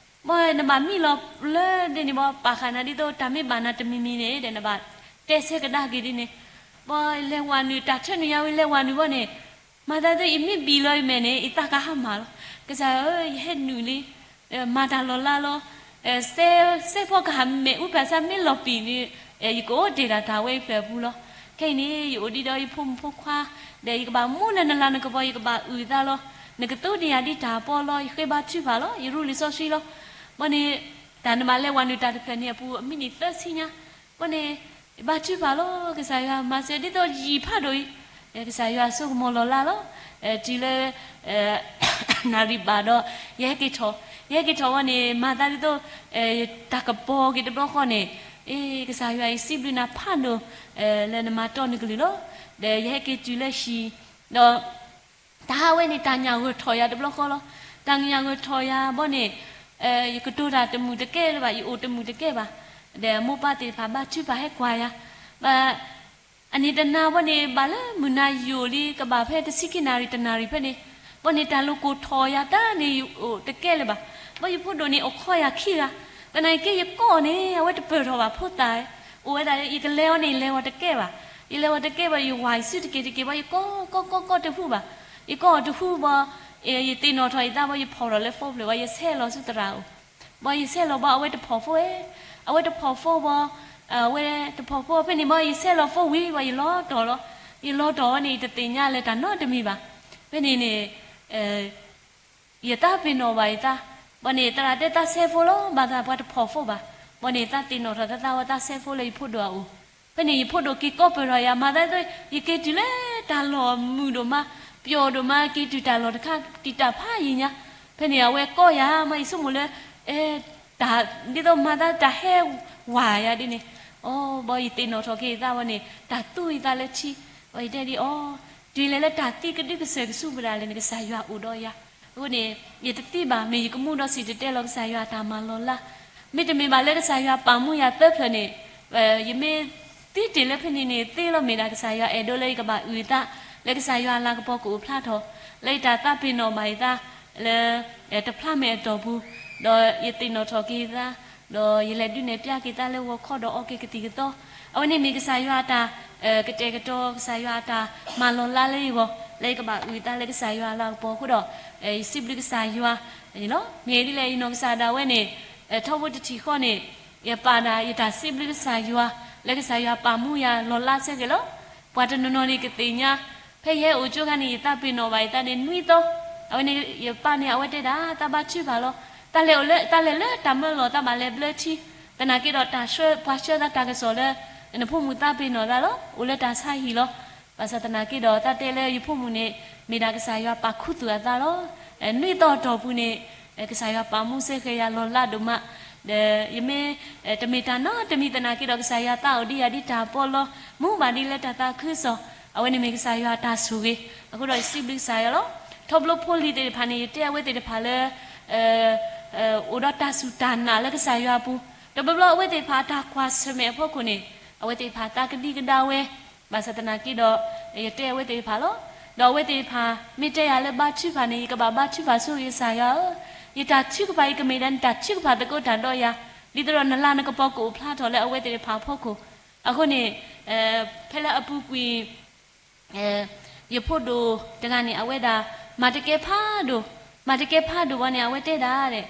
ဘီနဘၣ်မံလီၤလၢဒ်န့ၣ်ဘီ ပာ်ဃာ်နၤဒ်သိးတၢ်မ့ၢ်ဘၣ်နၤတမံၤမံၤန့ၣ်ဒီး နဘၣ်တဲဆၢကဒါက့ၤဒ်န့ၣ်, ဘီလဲၤဝၤနုာ် တၢ်ထၢနုာ်ယၤဝံၤလဲၤဝၤနုာ်ဘီန့ၣ် မၤသးဒ်သိးယမ့ၢ်ဘံၣ်လီၤယမဲာ်န့ၣ် ယသးကဟါမၢ်လီၤ. ကစၢ်ဧၢ, ယဟဲနုာ်လံ, မၤတၢ်လီၤလါလီၤ. စဲဖီကဟၣ်မဲာ်အူဖျၢၣ်ဆၢမ့ၢ်လီၤပံာ်န့ၣ် ယကအိၣ်တ့ၢ်ဒၣ်တၢ်ဝဲအံၤဖျၢၣ်အပူၤလီၤ. ခဲအံၤန့ၣ် ယအိၣ်ဒံးဒီးယဖိမုၣ်ဖိခွါ, ဒီးယကဘၣ်မူလၢနလၤနကပီၤ ယကဘၣ်အုၣ်သးလီၤ. နကသူဒံးယၤဒ်တၢ်ပီလီၤ. ယဃ့ဘါထုကဖၣ်လီၤ. ယရူလံာ်စီဆှံလီၤ. ဘီန့ၣ် တၢ်နဘၣ်လဲၤဝၤနုာ်တၢ်တဖျၢၣ်န့ၣ်အပူၤ အမံးနံးသၢဆံညါ, ဘီန့ၣ် ယဘါထုကဖၣ်လီၤ. ကစၢ်ယွၤမၤစၢၤဒ်သိးယံာ်ဖးဒိၣ်အံၤ, ကစၢ်ယွၤစိကမီၤလီၤလါလီၤ. တုၤလၢ နၣ်ရံၣ်ဘၣ်ဒီး ယဟဲက့ၤထီၣ်, ယဟဲက့ၤထီၣ်ဝဲန့ၣ် မၤသးဒ်သိး တၢ်ကပီၤက့ၤတဘျီဃီန့ၣ်, အ့ ကစၢ်ယွၤအံၤစံးဘျုးနၤဖးဒိၣ် လၢနမၤတီနကလုၢ်လီၤ. ဒီးယဟဲက့ၤတုၤလၢဟံၣ်, ဒီး တၢ်ဟးဝဲန့ၣ် တၢ်ညၣ်ဂၢၢ်ထီၣ်ယၤတဘျီဃီလီၤ. တၢ်ညၣ်ဂၢၢ်ထီၣ်ယၤဘီန့ၣ် ယကတိၤတၢ်တမုာ်တကဲလၢၤဘၣ်, ယအိၣ်တမုာ်တကဲဘၣ်. ဒီးမိၢ်ပၢ်သ့ၣ်တဖၣ်ဘါထုကဖၣ်ဟဲကွၢ်ယၤ, ဘၣ် အန့ၣ်တနၤဘီန့ၣ် ဘၣ်လၢမုၢ်နၤယိာ်လံ ကဘၣ်ဖဲတဆံခံနၣ်ရံၣ်တနၣ်ရံၣ်ဖဲန့ၣ်, ဘီန့ၣ်တၢ်လိာ်ကိၢ်ထီၣ်ယၤတၢ်န့ၣ် ယအိၣ်တကဲလၢၤဘၣ်. ဘီယဖိဒိၣ်န့ၣ်အိၣ်ခိးယၤခံဂၤ, သနာ်က့ယကိးန့ၣ် အဝဲတပၢၢ်ထီၣ်ဘၣ်ဖိသၣ်, အိၣ်ဝဲဒၣ် ယကလဲၤအီၤန့ၣ် ယလဲၤအီၤတကဲဘၣ်, ယလဲၤအီၤတကဲဘၣ် ယဝၤအံၤဆူတက့ၢ်တက့ၢ်ဘီ ယကိးကိးကိးကိးတဟူဘၣ်, ယကိးအီၤတဟူဘီ ယသ့ၣ်နီၣ်ထီၣ်ယသးဘီ ယဖီၣ်ထီၣ်လၢ phone ဖျၢၣ်ဝဲ ယဆဲးလီၤဆူသရၣ်အအိၣ်, ဘီယဆဲးလီၤဘီ အဝဲတဖီၣ်ဖိဝဲ, အဝဲတဖီၣ်ဖိဘီ, အဝဲတဖီၣ်ဖိဖဲန့ၣ်ဘီ ယဆဲးလီၤ phone ဝံၤဘီ ယလီၤတီၢ်လီၤ, ယလီၤတီၢ်ဝဲန့ၣ် ယတသ့ၣ်ညါလၢတၢ်နီတမံၤဘၣ်. ဖဲန့ၣ်န့ၣ် ယသးပ့ၤနီၣ်ဘၣ်ယသး, ဘီန့ၣ် သရၣ်တဲသးဆဲးဖိလီၤ ဘၣ်သးပှၤတဖီၣ်ဖိဘၣ်, ဘီန့ၣ် သးသ့ၣ်နီၣ်ထီၣ်သးသးဝဲသးဆဲးဖိလၢယဖိဒိၣ်အအိၣ်, ဖဲန့ၣ် ယဖိဒိၣ်က့ၤကိးပၢၢ်ထီၣ်ယၤ မၤသးဒ်သိး ယက့ၤတုၤလၢတၢ်လီၢ်မုာ်ဒိၣ်မး, ပျီဒိၣ်မး က့ၤတုၤတၢ်လီၢ်တခါ တံာ်တာ်ဖးယံၤညါ, ဖဲန့ၣ် အဝဲကိးယၤမး ယဆိကမိၣ်လၢ တၢ် ဒ်သိးမၤသးတၢ်ဟဲဝၤယၤဒ်န့ၣ်, အီ ဘီယသ့ၣ်နီၣ်ထီၣ်က့ၤယသးဝဲန့ၣ် တၢ်သူယသးလၢထံ, ဘီယတဲဒ်အီၤ, တုၤလဲၤလၢတၢ်သံကဒုကစၢၢ်ကဆူၣ်ပဒၣ်လဲာ်န့ၣ် ကစၢ်ယွၤအိၣ်ဒီးယၤ, အဃိန့ၣ် ယတသံဘၣ် မ့ၢ်ယကမူဒီးစံၣ်တဲၤတဲလီၤ ကစၢ်ယွၤအတၢ်မၤလီၤလး, မ့တမ့ၢ်ဘၣ်လၢကစၢ်ယွၤပာ်မူယၤသၢဖျၢၣ်န့ၣ် ယမ့ၢ်သံတ့ၢ်လၢဖဲန့ၣ်န့ၣ် သ့လီၤမ့ၢ်ဒၣ်ကစၢ်ယွၤအဲၣ်ဒိးလၢယကဘၣ်အုၣ်အသး လၢကစၢ်ယွၤအလၤကပီၤကအိၣ်ဖျါထီၣ် လၢယတၢ်သးပ့ၤနီၣ်ဘၣ်ယသး လၢ တဖျါမဲာ်အတီၢ်ပူၤ, ဒီးယသ့ၣ်နီၣ်ထီၣ်က့ၤယသး, ဒီးယလဲၤဒုးနဲၣ်ပျၢ်က့ၤသးလၢဂီၤခီဒီးအီက့ၤကသံၣ်ကသီ, အဝဲန့ၣ်မ့ၢ်ကစၢ်ယွၤအတၢ် ကတဲာ်ကတီၤ ကစၢ်ယွၤအတၢ်မၤလီၤလးလၢယဂီၢ် လၢယကဘၣ်အုၣ်အသးလၢကစၢ်ယွၤအလၤကပီၤအဃိဒီး ယစံးဘျုးကစၢ်ယွၤန့ၣ်လီၤ. မ့ၢ်ဒ်လဲၣ် ယနီၢ်ကစၢ်ဒၣ်ဝဲန့ၣ် ထီဘိတထံၣ်ဃီန့ၣ် ယပာ်ဒၣ်ယတၢ်စံးဘျုးကစၢ်ယွၤ လၢကစၢ်ယွၤပာ်မူယၤလီၤလးဆၢက့ၤလီၤ. ပှၤတနီၤနီၤန့ၣ်ကသ့ၣ်ညါ ဖဲယဟဲအိၣ်ကၠိခါန့ၣ် ယသးပ့ၤနီၣ်ဘၣ်ယသးန့ၣ်နွံသီ, အဝဲန့ၣ် ယပၢ်န့ၣ် အဝဲတဲဒၣ် သးဘါထုကဖၣ်လီၤ, တၢ်လဲၤလၢတၢ်မၢလီၢ် သးဘၣ်လဲၤဘျၢထံ, သနာ်က့ဒီးတၢ်ဆှၢ ပှၤဆှၢသးတၢ်ကစီၣ်လၢ နဖိမုၣ်သးပ့ၤနီၣ်သးလီၤ, အိၣ်လၢတၢ်ဆါဟံၣ်လီၤ. ဘၣ်ဆၣ်သနာ်က့ဒီး သးတဲလၢယဖိမုၣ်န့ၣ် မ့ၢ်ဒၣ်ကစၢ်ယွၤပာ်ခူသူၣ်အသးလီၤ. နွံသီအတီၢ်ပူၤန့ၣ် ကစၢ်ယွၤပာ်မူစ့ၢ်ကီးယၤလီၤလးဒိၣ်မး, ဒီးယမ့ၢ် တမ့ၢ်တၢ်နီတမံၤသနာ်က့ဒီး ကစၢ်ယွၤသးအိၣ်ဒံးယၤဒ်တၢ်ပီလီၤ, မူဘၣ်ဒ်လၢတၢ်သးခုကစီၣ်, အဝဲန့ၣ်မ့ၢ်ကစၢ်ယွၤအတၢ်ဆိၣ်ဂ့ၤ, အဃိဒီးယစံးဘျုးကစၢ်ယွၤလီၤ. ထီဘိဖိလံၤသ့ၣ်တဖၣ်န့ၣ် ယတဲအဝဲသ့ၣ်တဖၣ်လၢ အိၣ်ဒီးတၢ်စူၢ်တၢ်နာ်လၢကစၢ်ယွၤအပူၤ, တဘျီဘျီအဝဲသ့ၣ်တဖၣ်အတၢ်ကွၢ်ဆၢၣ်မဲာ်အဖီခိၣ်န့ၣ် အဝဲသ့ၣ်တဖၣ်သးကဒံကဒါဝဲ, ဘၣ်ဆၣ်သနာ်က့ဒီး ယတဲအဝဲသ့ၣ်တဖၣ်လီၤ. ဒီးအဝဲသ့ၣ်တဖၣ် မ့ၢ်တဲယၤလၢဘါထုကဖၣ်န့ၣ် ယကဘၣ်ဘါထုကဖၣ်ဆိကစၢ်ယွၤဧၢ, ယတၢ်ထုကဖၣ်အံၤကမ့ၢ်ဒၣ်နတၢ်ထုကဖၣ်သကိးတၢ်ဒီးယၤ, ဒ်သိးဒီးနလၤနကပီၤကအိၣ်ဖျါထီၣ်လၢအဝဲသ့ၣ်တဖၣ်အဖီခိၣ်, အဃိန့ၣ် ဖဲလၢအပူၤကွံာ် ယဖိဒိၣ်တဂၤန့ၣ် အဝဲဒၣ် မၤတကဲဖးဒိၣ်, မၤတကဲဖးဒိၣ်ဝဲန့ၣ် အဝဲတဲဒၣ်ဒီး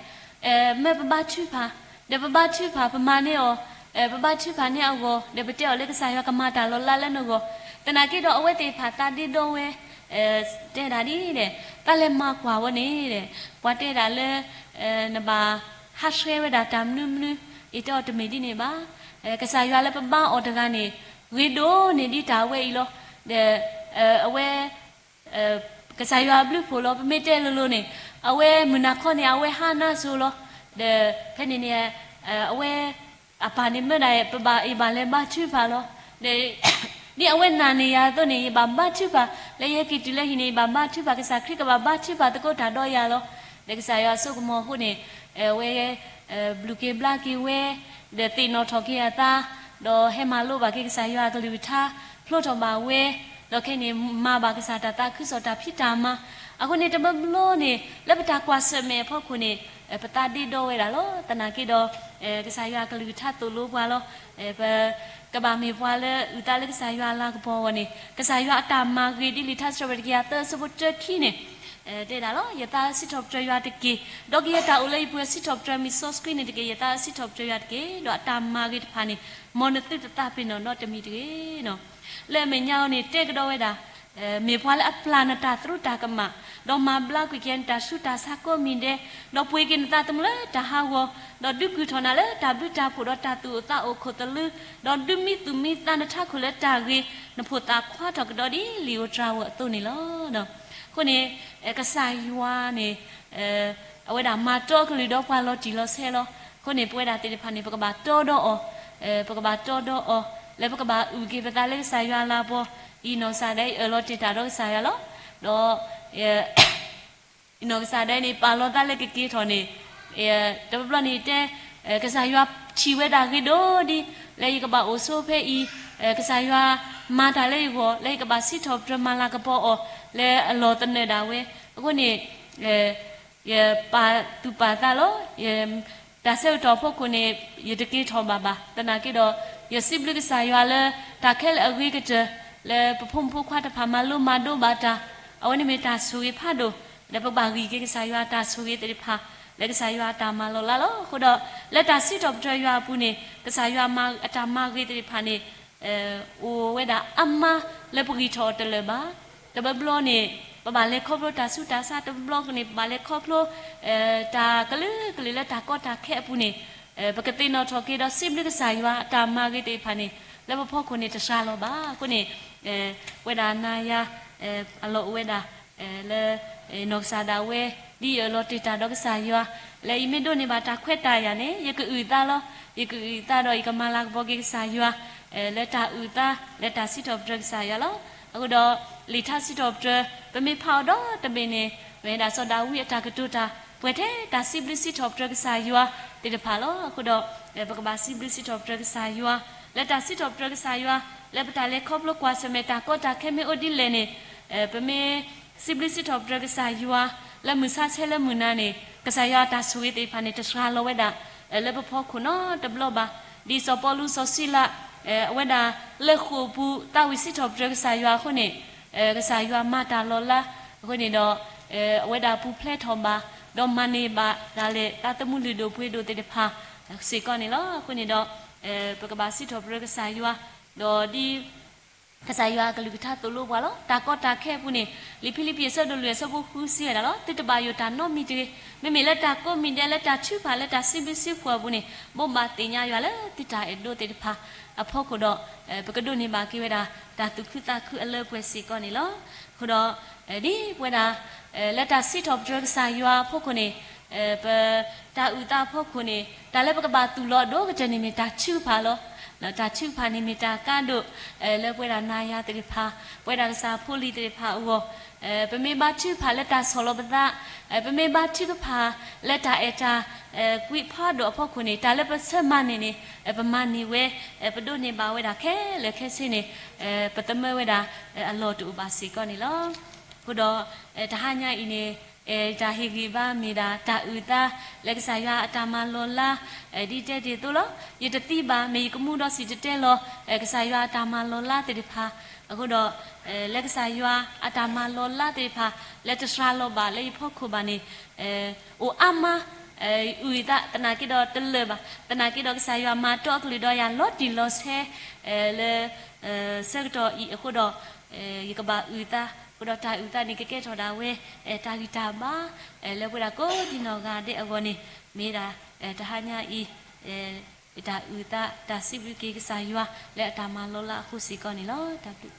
မ့ၢ်ပဘါထုကဖၣ်, ဒီးပဘါထုကဖၣ်ပမၤန့ၢ်အီၤ, ပဘါထုကဖၣ်န့ၢ်အဂီၢ် ဒီးပတဲအီၤလၢကစၢ်ယွၤကမၤတၢ်လီၤလးလၢနဂီၢ်, သနာ်က့ဒီးအဝဲသ့ၣ်တဖၣ်သးဒ့ဒီဝဲ တဲဒၣ်ဒ်ဒီး တၢ်လဲၤမၤကွၢ်ဝဲန့ၣ်ဒီး ပှၤတဲဒၣ်လၢ နဘၣ်ဟးဆှဲဝဲဒၣ်တၢ်မနုၤမနုၤ, ယတဲအီၤတမ့ၢ်ဒ်န့ၣ်ဘၣ်. ကစၢ်ယွၤလၢပဘါအီၤတဂၤန့ၣ် ဂ့ၤဒိၣ်န့ၢ်ဒ်တၢ်ဝဲအံၤလီၤ. ဒီးအဝဲ ကစၢ်ယွၤအဘျုးဖှိၣ်လီၤ. ပမ့ၢ်တဲလိၤလိၤန့ၣ် အဝဲမုၢ်နၤခီန့ၣ် အဝဲဟါနါစိၤလီၤ. ဒီးဖဲန့ၣ်န့ၣ် အဝဲ အပၢ်န့ၣ်မၢဒၣ် ပဘၣ် ယဘၣ်လဲၤဘါထုကဖၣ်လီၤ. ဒီး ဒ်အဝဲနာ်န့ၢ်ယၤအသိးန့ၣ် ယဘၣ်ဘါထုကဖၣ်, လၢယဟဲက့ၤတုၤလၢဟံၣ်န့ၣ် ယဘၣ်ဘါထုကဖၣ်, ကစၢ်ခရံာ်ကဘၣ်ဘါထုကဖၣ်သကိးတၢ်ဒီးယၤလီၤ. ဒီးကစၢ်ယွၤအစိကမီၤအဃိန့ၣ် အဝဲ ဘျုးက့ၤဘျါက့ၤဝဲ, ဒီးသ့ၣ်နီၣ်ထီၣ်က့ၤအသး, ဒီးဟဲမၤလိဘၣ်က့ၤကစၢ်ယွၤအကလုၢ်ကထါ, ဖျိထီၣ်ဘၣ်ဝဲ, ဒီးခဲအံၤန့ၣ် မၤဘၣ်ကစၢ်တၢ်သးခုကစီၣ်တၢ်ဖံးတၢ်မၤ, အဃိန့ၣ် တဘျီဘျီန့ၣ် လၢပတၢ်ကွၢ်ဆၢၣ်မဲာ်အဖီခိၣ်န့ၣ် ပသးဒ့ဒီဝဲဒၣ်လီၤ. သနာ်က့ဒီး ကစၢ်ယွၤအကလုၢ်ကထါသိၣ်လိပှၤလီၤ. ပကဘၣ်မ့ၢ်ပှၤလၢအုၣ်သးလၢကစၢ်ယွၤအလၤကပီၤအဂီၢ်န့ၣ် ကစၢ်ယွၤအတၢ်မၤဂ့ၤဒ်လံာ်ထါစံးထီၣ်ပတြၢၤတကယၤသၢအဆၢဖိတၢခံန့ၣ် တဲဒၣ်လီၤ. ယသးစံးထီၣ်ပတြၢၤယွၤတက့ၢ်, ဒီးကယဲၢ်တၢ်အိၣ်လၢယပူၤစံးထီၣ်ပတြၢၤမံၤစီဆှံန့ၣ်တက့ၢ်. ယသးစံးထီၣ်ပတြၢၤယွၤတက့ၢ်, ဒီးအတၢ်မၤဂ့ၤတဖၣ်န့ၣ် မ်နသုတသးပ့ၤနီၣ်နီတမံၤတဂ့ၤ. လၢအမဲာ်ညါအံၤန့ၣ် တဲကဒီးဝဲဒၣ် မ့ၢ်ပှၤလၢအပျၢ်နတၢ်သရူးတၢ်ကမၣ်, ဒီးမၤဘျါကွံာ်က့ၤနတၢ်ဆူးတၢ်ဆါကိးမံၤဒဲး, ဒီးပှ့ၤက့ၤနသးသမူလၢတၢ်ဟးဂီၤ, ဒီးဒုးကုၢ်ထီၣ်နၤလၢတၢ်ဘျုးတၢ်ဖှိၣ်ဒီးတၢ်သူၣ်အိၣ်သးအိၣ်ခိၣ်သလုး, ဒီးဒုးမံသူၣ်မံသးနထးခိၣ်လၢတၢ်ဂ့ၤ, နဖိသၣ်ခွါထီၣ်ကဒီးဒ်လံာ်ဧိၤတြၤဧိၤအသိးန့ၣ်လီၤ. အဃိန့ၣ် ကစၢ်ယွၤန့ၣ် အဝဲဒၣ်မၤတီကလုၢ်ဒီးပှၤလီၤတံၢ်လီၤဆဲးလီၤ. အဃိန့ၣ် ပဝဲဒၣ်သ့ၣ်တဖၣ်န့ၣ် ပကဘၣ်တီဒီးအီၤ, ပကဘၣ်တီဒီးအီၤ လၢပကဘၣ်အုၣ်က့ၤပသးလၢကစၢ်ယွၤအလၤကပီၤ, အံၤနီၢ်ကစၢ်ဒၣ်အံၤအၢၣ်လီၤတ့ၢ်တၢ်ဒီးကစၢ်ယွၤလီၤ. ဒီး အံၤနီၢ်ကစၢ်ဒၣ်အံၤန့ၣ် ပာ်လီၤသးလၢကက့ၤထီၣ်န့ၣ် တဘျီဘျီန့ၣ်တဲ ကစၢ်ယွၤထံၣ်ဝဲဒၣ်ဂ့ၤဒိၣ်ဒ် လၢယကဘၣ်အိၣ်ဆိဖဲအံၤ, ကစၢ်ယွၤမၤတၢ်လၢယဂီၢ် လၢယကဘၣ်စံးထီၣ်ပတြၢၤမၤလၤကပီၤအီၤ လၢအလီၢ်သနၢၣ်ဒၣ်ဝဲ. အဃိန့ၣ် ယပာ်သူၣ်ပာ်သးလီၤ. တၢ်ဆၢကတီၢ်အဖီခိၣ်န့ၣ် ယတက့ၤထီၣ်ဘၣ်ဘၣ်. သနာ်က့ဒီး ယစံးဘျုးကစၢ်ယွၤလၢ တၢ်ခဲလၢာ်အဂ့ၤကတၢၢ် လၢပဖိမုၣ်ဖိခွါတဖၣ်မၤလိမၤဒိးဘၣ်တၢ်, အဝဲန့ၣ်မ့ၢ်တၢ်ဆိၣ်ဂ့ၤဖးဒိၣ်, ဒီးပကဘၣ်ဂံၢ်က့ၤကစၢ်ယွၤအတၢ်ဆိၣ်ဂ့ၤသ့ၣ်တဖၣ် လၢကစၢ်ယွၤအတၢ်မၤလီၤလးလီၤ. အဃိဒီး လၢတၢ်စံးထီၣ်ပတြၢၤယွၤအပူၤန့ၣ် ကစၢ်ယွၤအတၢ်မၤဂ့ၤသ့ၣ်တဖၣ်န့ၣ် အိၣ်ဝဲဒၣ်အါမးလၢပဂံၢ်ထီၣ်အီၤတလၢာ်ဘၣ်. တဘျီဘျီန့ၣ် ပဘၣ်လဲၤခီဖျိတၢ်ဆူးတၢ်ဆါ, တဘျီဘျီန့ၣ် ပဘၣ်လဲၤခီဖျိ တၢ်ကလုာ်ကလုာ်လၢတၢ်ကီတၢ်ခဲအပူၤန့ၣ် ပကသ့ၣ်နီၣ်ထီၣ်က့ၤဒီးစံးဘျုးကစၢ်ယွၤအတၢ်မၤဂ့ၤသ့ၣ်တဖၣ်န့ၣ် လၢပဖီခိၣ်န့ၣ်တစှၤလီၤဘၣ်. အဃိန့ၣ် ဝဲဒၣ်နၤယၤ အလီၢ်အိၣ်ဝဲဒၣ် လၢ နီၢ်ကစၢ်ဒၣ်ဝဲ ဒ်ယအၢၣ်လီၤတ့ၢ်တၢ်ဒီးကစၢ်ယွၤ လၢယမ့ၢ်ဒိးန့ၢ်ဘၣ်တၢ်ခွဲးတၢ်ယာ်န့ၣ် ယကအုၣ်သးလီၤ. ယကအုၣ်သးဒီးယကမၤလၤကပီၤက့ၤကစၢ်ယွၤ လၢတၢ်အုၣ်သး လၢတၢ်စံးထီၣ်ပတြၢၤကစၢ်ယွၤလီၤ. အဃိဒီး လံာ်ထါစံးထီၣ်ပတြၢၤ ပမ့ၢ်ဖးအီၤဒီတဘ့ၣ်န့ၣ် မ့ၢ်ဝဲဒၣ်စီၤဒၤဝံးအတၢ်ကတိၤတၢ် ပှဲၤထဲတၢ်စံးဘျုးစံးထီၣ်ပတြၢၤကစၢ်ယွၤသ့ၣ်တဖၣ်လီၤ. အဃိဒီး ပကဘၣ်စံးဘျုးစံးထီၣ်ပတြၢၤကစၢ်ယွၤ လၢတၢ်စံးထီၣ်ပတြၢၤကစၢ်ယွၤ လၢပတၢ်လဲၤခီဖျိကွၢ်ဆၢၣ်မဲာ်တၢ်ကီတၢ်ခဲမ့ၢ်အိၣ်ဒ်လဲၣ်န့ၣ် ပမ့ၢ်စံးဘျုးစံးထီၣ်ပတြၢၤကစၢ်ယွၤ လၢမုၢ်ဆါဆဲလၢမုၢ်နၤန့ၣ် ကစၢ်ယွၤအတၢ်ဆိၣ်ဂ့ၤသ့ၣ်တဖၣ်န့ၣ် တစှၤလီၤဝဲဒၣ် လၢပဖီခိၣ်နီတဘျီဘၣ်. ဒ်စီၤပီလူးစီၤစံလၤ အဝဲဒၣ်လၢဃိာ်ပူၤသးဝံၣ်စံးထီၣ်ပတြၢၤကစၢ်ယွၤအဃိန့ၣ် ကစၢ်ယွၤမၤတၢ်လီၤလး အဃိန့ၣ်ဒီး အဝဲဒၣ်ပူၤဖျဲးထီၣ်ဘၣ် ဒီးမၤန့ၢ်ဘၣ်ဒၣ်လဲာ် သးသမူလုၢ်ဒိၣ်ပှ့ၤဒိၣ်သ့ၣ်တဖၣ်စ့ၢ်ကီးန့ၣ်လီၤ. အဃိန့ၣ်ဒီး ပကဘၣ်စံးထီၣ်ပတြၢၤကစၢ်ယွၤ ဒီးဒ် ကစၢ်ယွၤအကလုၢ်ကထါသိၣ်လိပှၤလီၤ. တၢ်ကီတၢ်ခဲအပူၤန့ၣ် လံာ်ဖံလံးပံးအဆၢဒိၣ်လွံၢ်အဆၢဖိဃုစံးဝဲဒၣ်လီၤ. သုတဘၣ်ယိၣ်တၢ်နီတမံၤတဂ့ၤ. မ့မ့ၢ်လၢတၢ်ကိးမံၤဒဲး လၢတၢ်ထုကဖၣ်လၢတၢ်စံးဘျုးစံးဖှိၣ်အပူၤန့ၣ် ဘိးဘၣ်သ့ၣ်ညါယွၤလၢသုတၢ်အဲၣ်ဒိးသ့ၣ်တဖၣ်အဖီခိၣ်ဒီး ပကဒိးန့ၢ်ဘၣ်က့ၤဝဲဒၣ် တၢ်သူၣ်ခုသးခုအလၢပှဲၤစ့ၢ်ကီးန့ၣ်လီၤ. အဃိဒီး ဒ်ပဝဲဒၣ် လၢတၢ်စံးထီၣ်ပတြၢၤကစၢ်ယွၤအဖီခိၣ်န့ၣ် ပ တၢ်အုၣ်သးအဖီခိၣ်န့ၣ် တၢ်လၢပကဘၣ်သူၣ်လီၤအဒိၣ်ကတၢၢ်န့ၣ်မ့ၢ်တၢ်ထုကဖၣ်လီၤ. တၢ်ထုကဖၣ်န့ၣ်မ့ၢ်တၢ်ကါဒိၣ် လၢပဝဲဒၣ်နၤယၤသ့ၣ်တဖၣ် ပဝဲဒၣ်ကစၢ်ဖိလံၤသ့ၣ်တဖၣ်အဂီၢ် ပမ့ၢ်ဘါထုကဖၣ်လၢတၢ်ဆီၣ်လီၤပသး ပမ့ၢ်ဘါထုကဖၣ်လၢတၢ်အဲၣ်တၢ် ကွံာ်ဖးဒိၣ်အဖီခိၣ်န့ၣ် တၢ်လၢပဆၢမၤန့ၢ်န့ၣ် ပမၤန့ၢ်ဝဲ ပဒိးန့ၢ်ဘၣ်ဝဲဒၣ်ခဲလၢာ်ခဲဆ့န့ၣ် ပသမၢဝဲဒၣ်အလီၢ်တအိၣ်ဘၣ်စ့ၢ်ကီးန့ၣ်လီၤ. အဃိဒီး တဟါညါအံၤန့ၣ် တၢ်ဟ့ၣ်ဂံၢ်ဘါမ့ၢ်ဒၣ်တၢ်အုၣ်သး လၢကစၢ်ယွၤအတၢ်မၤလီၤလး ဒ်တဲတ့ၢ်အသိးလီၤ. ယတသံဘၣ် မ့ၢ်ယကမူဒီးစံၣ်တဲၤတဲလီၤ ကစၢ်ယွၤအတၢ်မၤလီၤလးသ့ၣ်တဖၣ် အဃိဒီး လၢကစၢ်ယွၤအတၢ်မၤလီၤလးသ့ၣ်တဖၣ် လၢတစှၤလီၤဘၣ်လၢယဖီခိၣ်ဘၣ်န့ၣ် အိၣ်အါမး အုၣ်သး သနာ်က့ဒီးတလၢာ်ဘၣ်. သနာ်က့ဒီးကစၢ်ယွၤမၤတီအကလုၢ်ဒီးယၤလီၤတံၢ်လီၤဆဲး လၢ ဆၢကတီၢ်အံၤအဃိဒီး ယကဘၣ်အုၣ်သး အဃိဒီးတၢ်အုၣ်သးန့ၣ် ကကဲထီၣ်ဒၣ်ဝဲ တၢ်ဂံၢ်တၢ်ဘါ လၢပဝဲဒၣ်ကိးဒံနီၢ်ဂၤဒဲးအဂီၢ်န့ၣ် မ့ၢ်ဒၣ် တဟါညါအံၤ တၢ်အုၣ်သး တၢ်စံးဘျုးက့ၤကစၢ်ယွၤ လၢအတၢ်မၤလီၤလးအဃိစ့ၢ်ကီးန့ၣ်လီၤ. တၢ်ဘျုး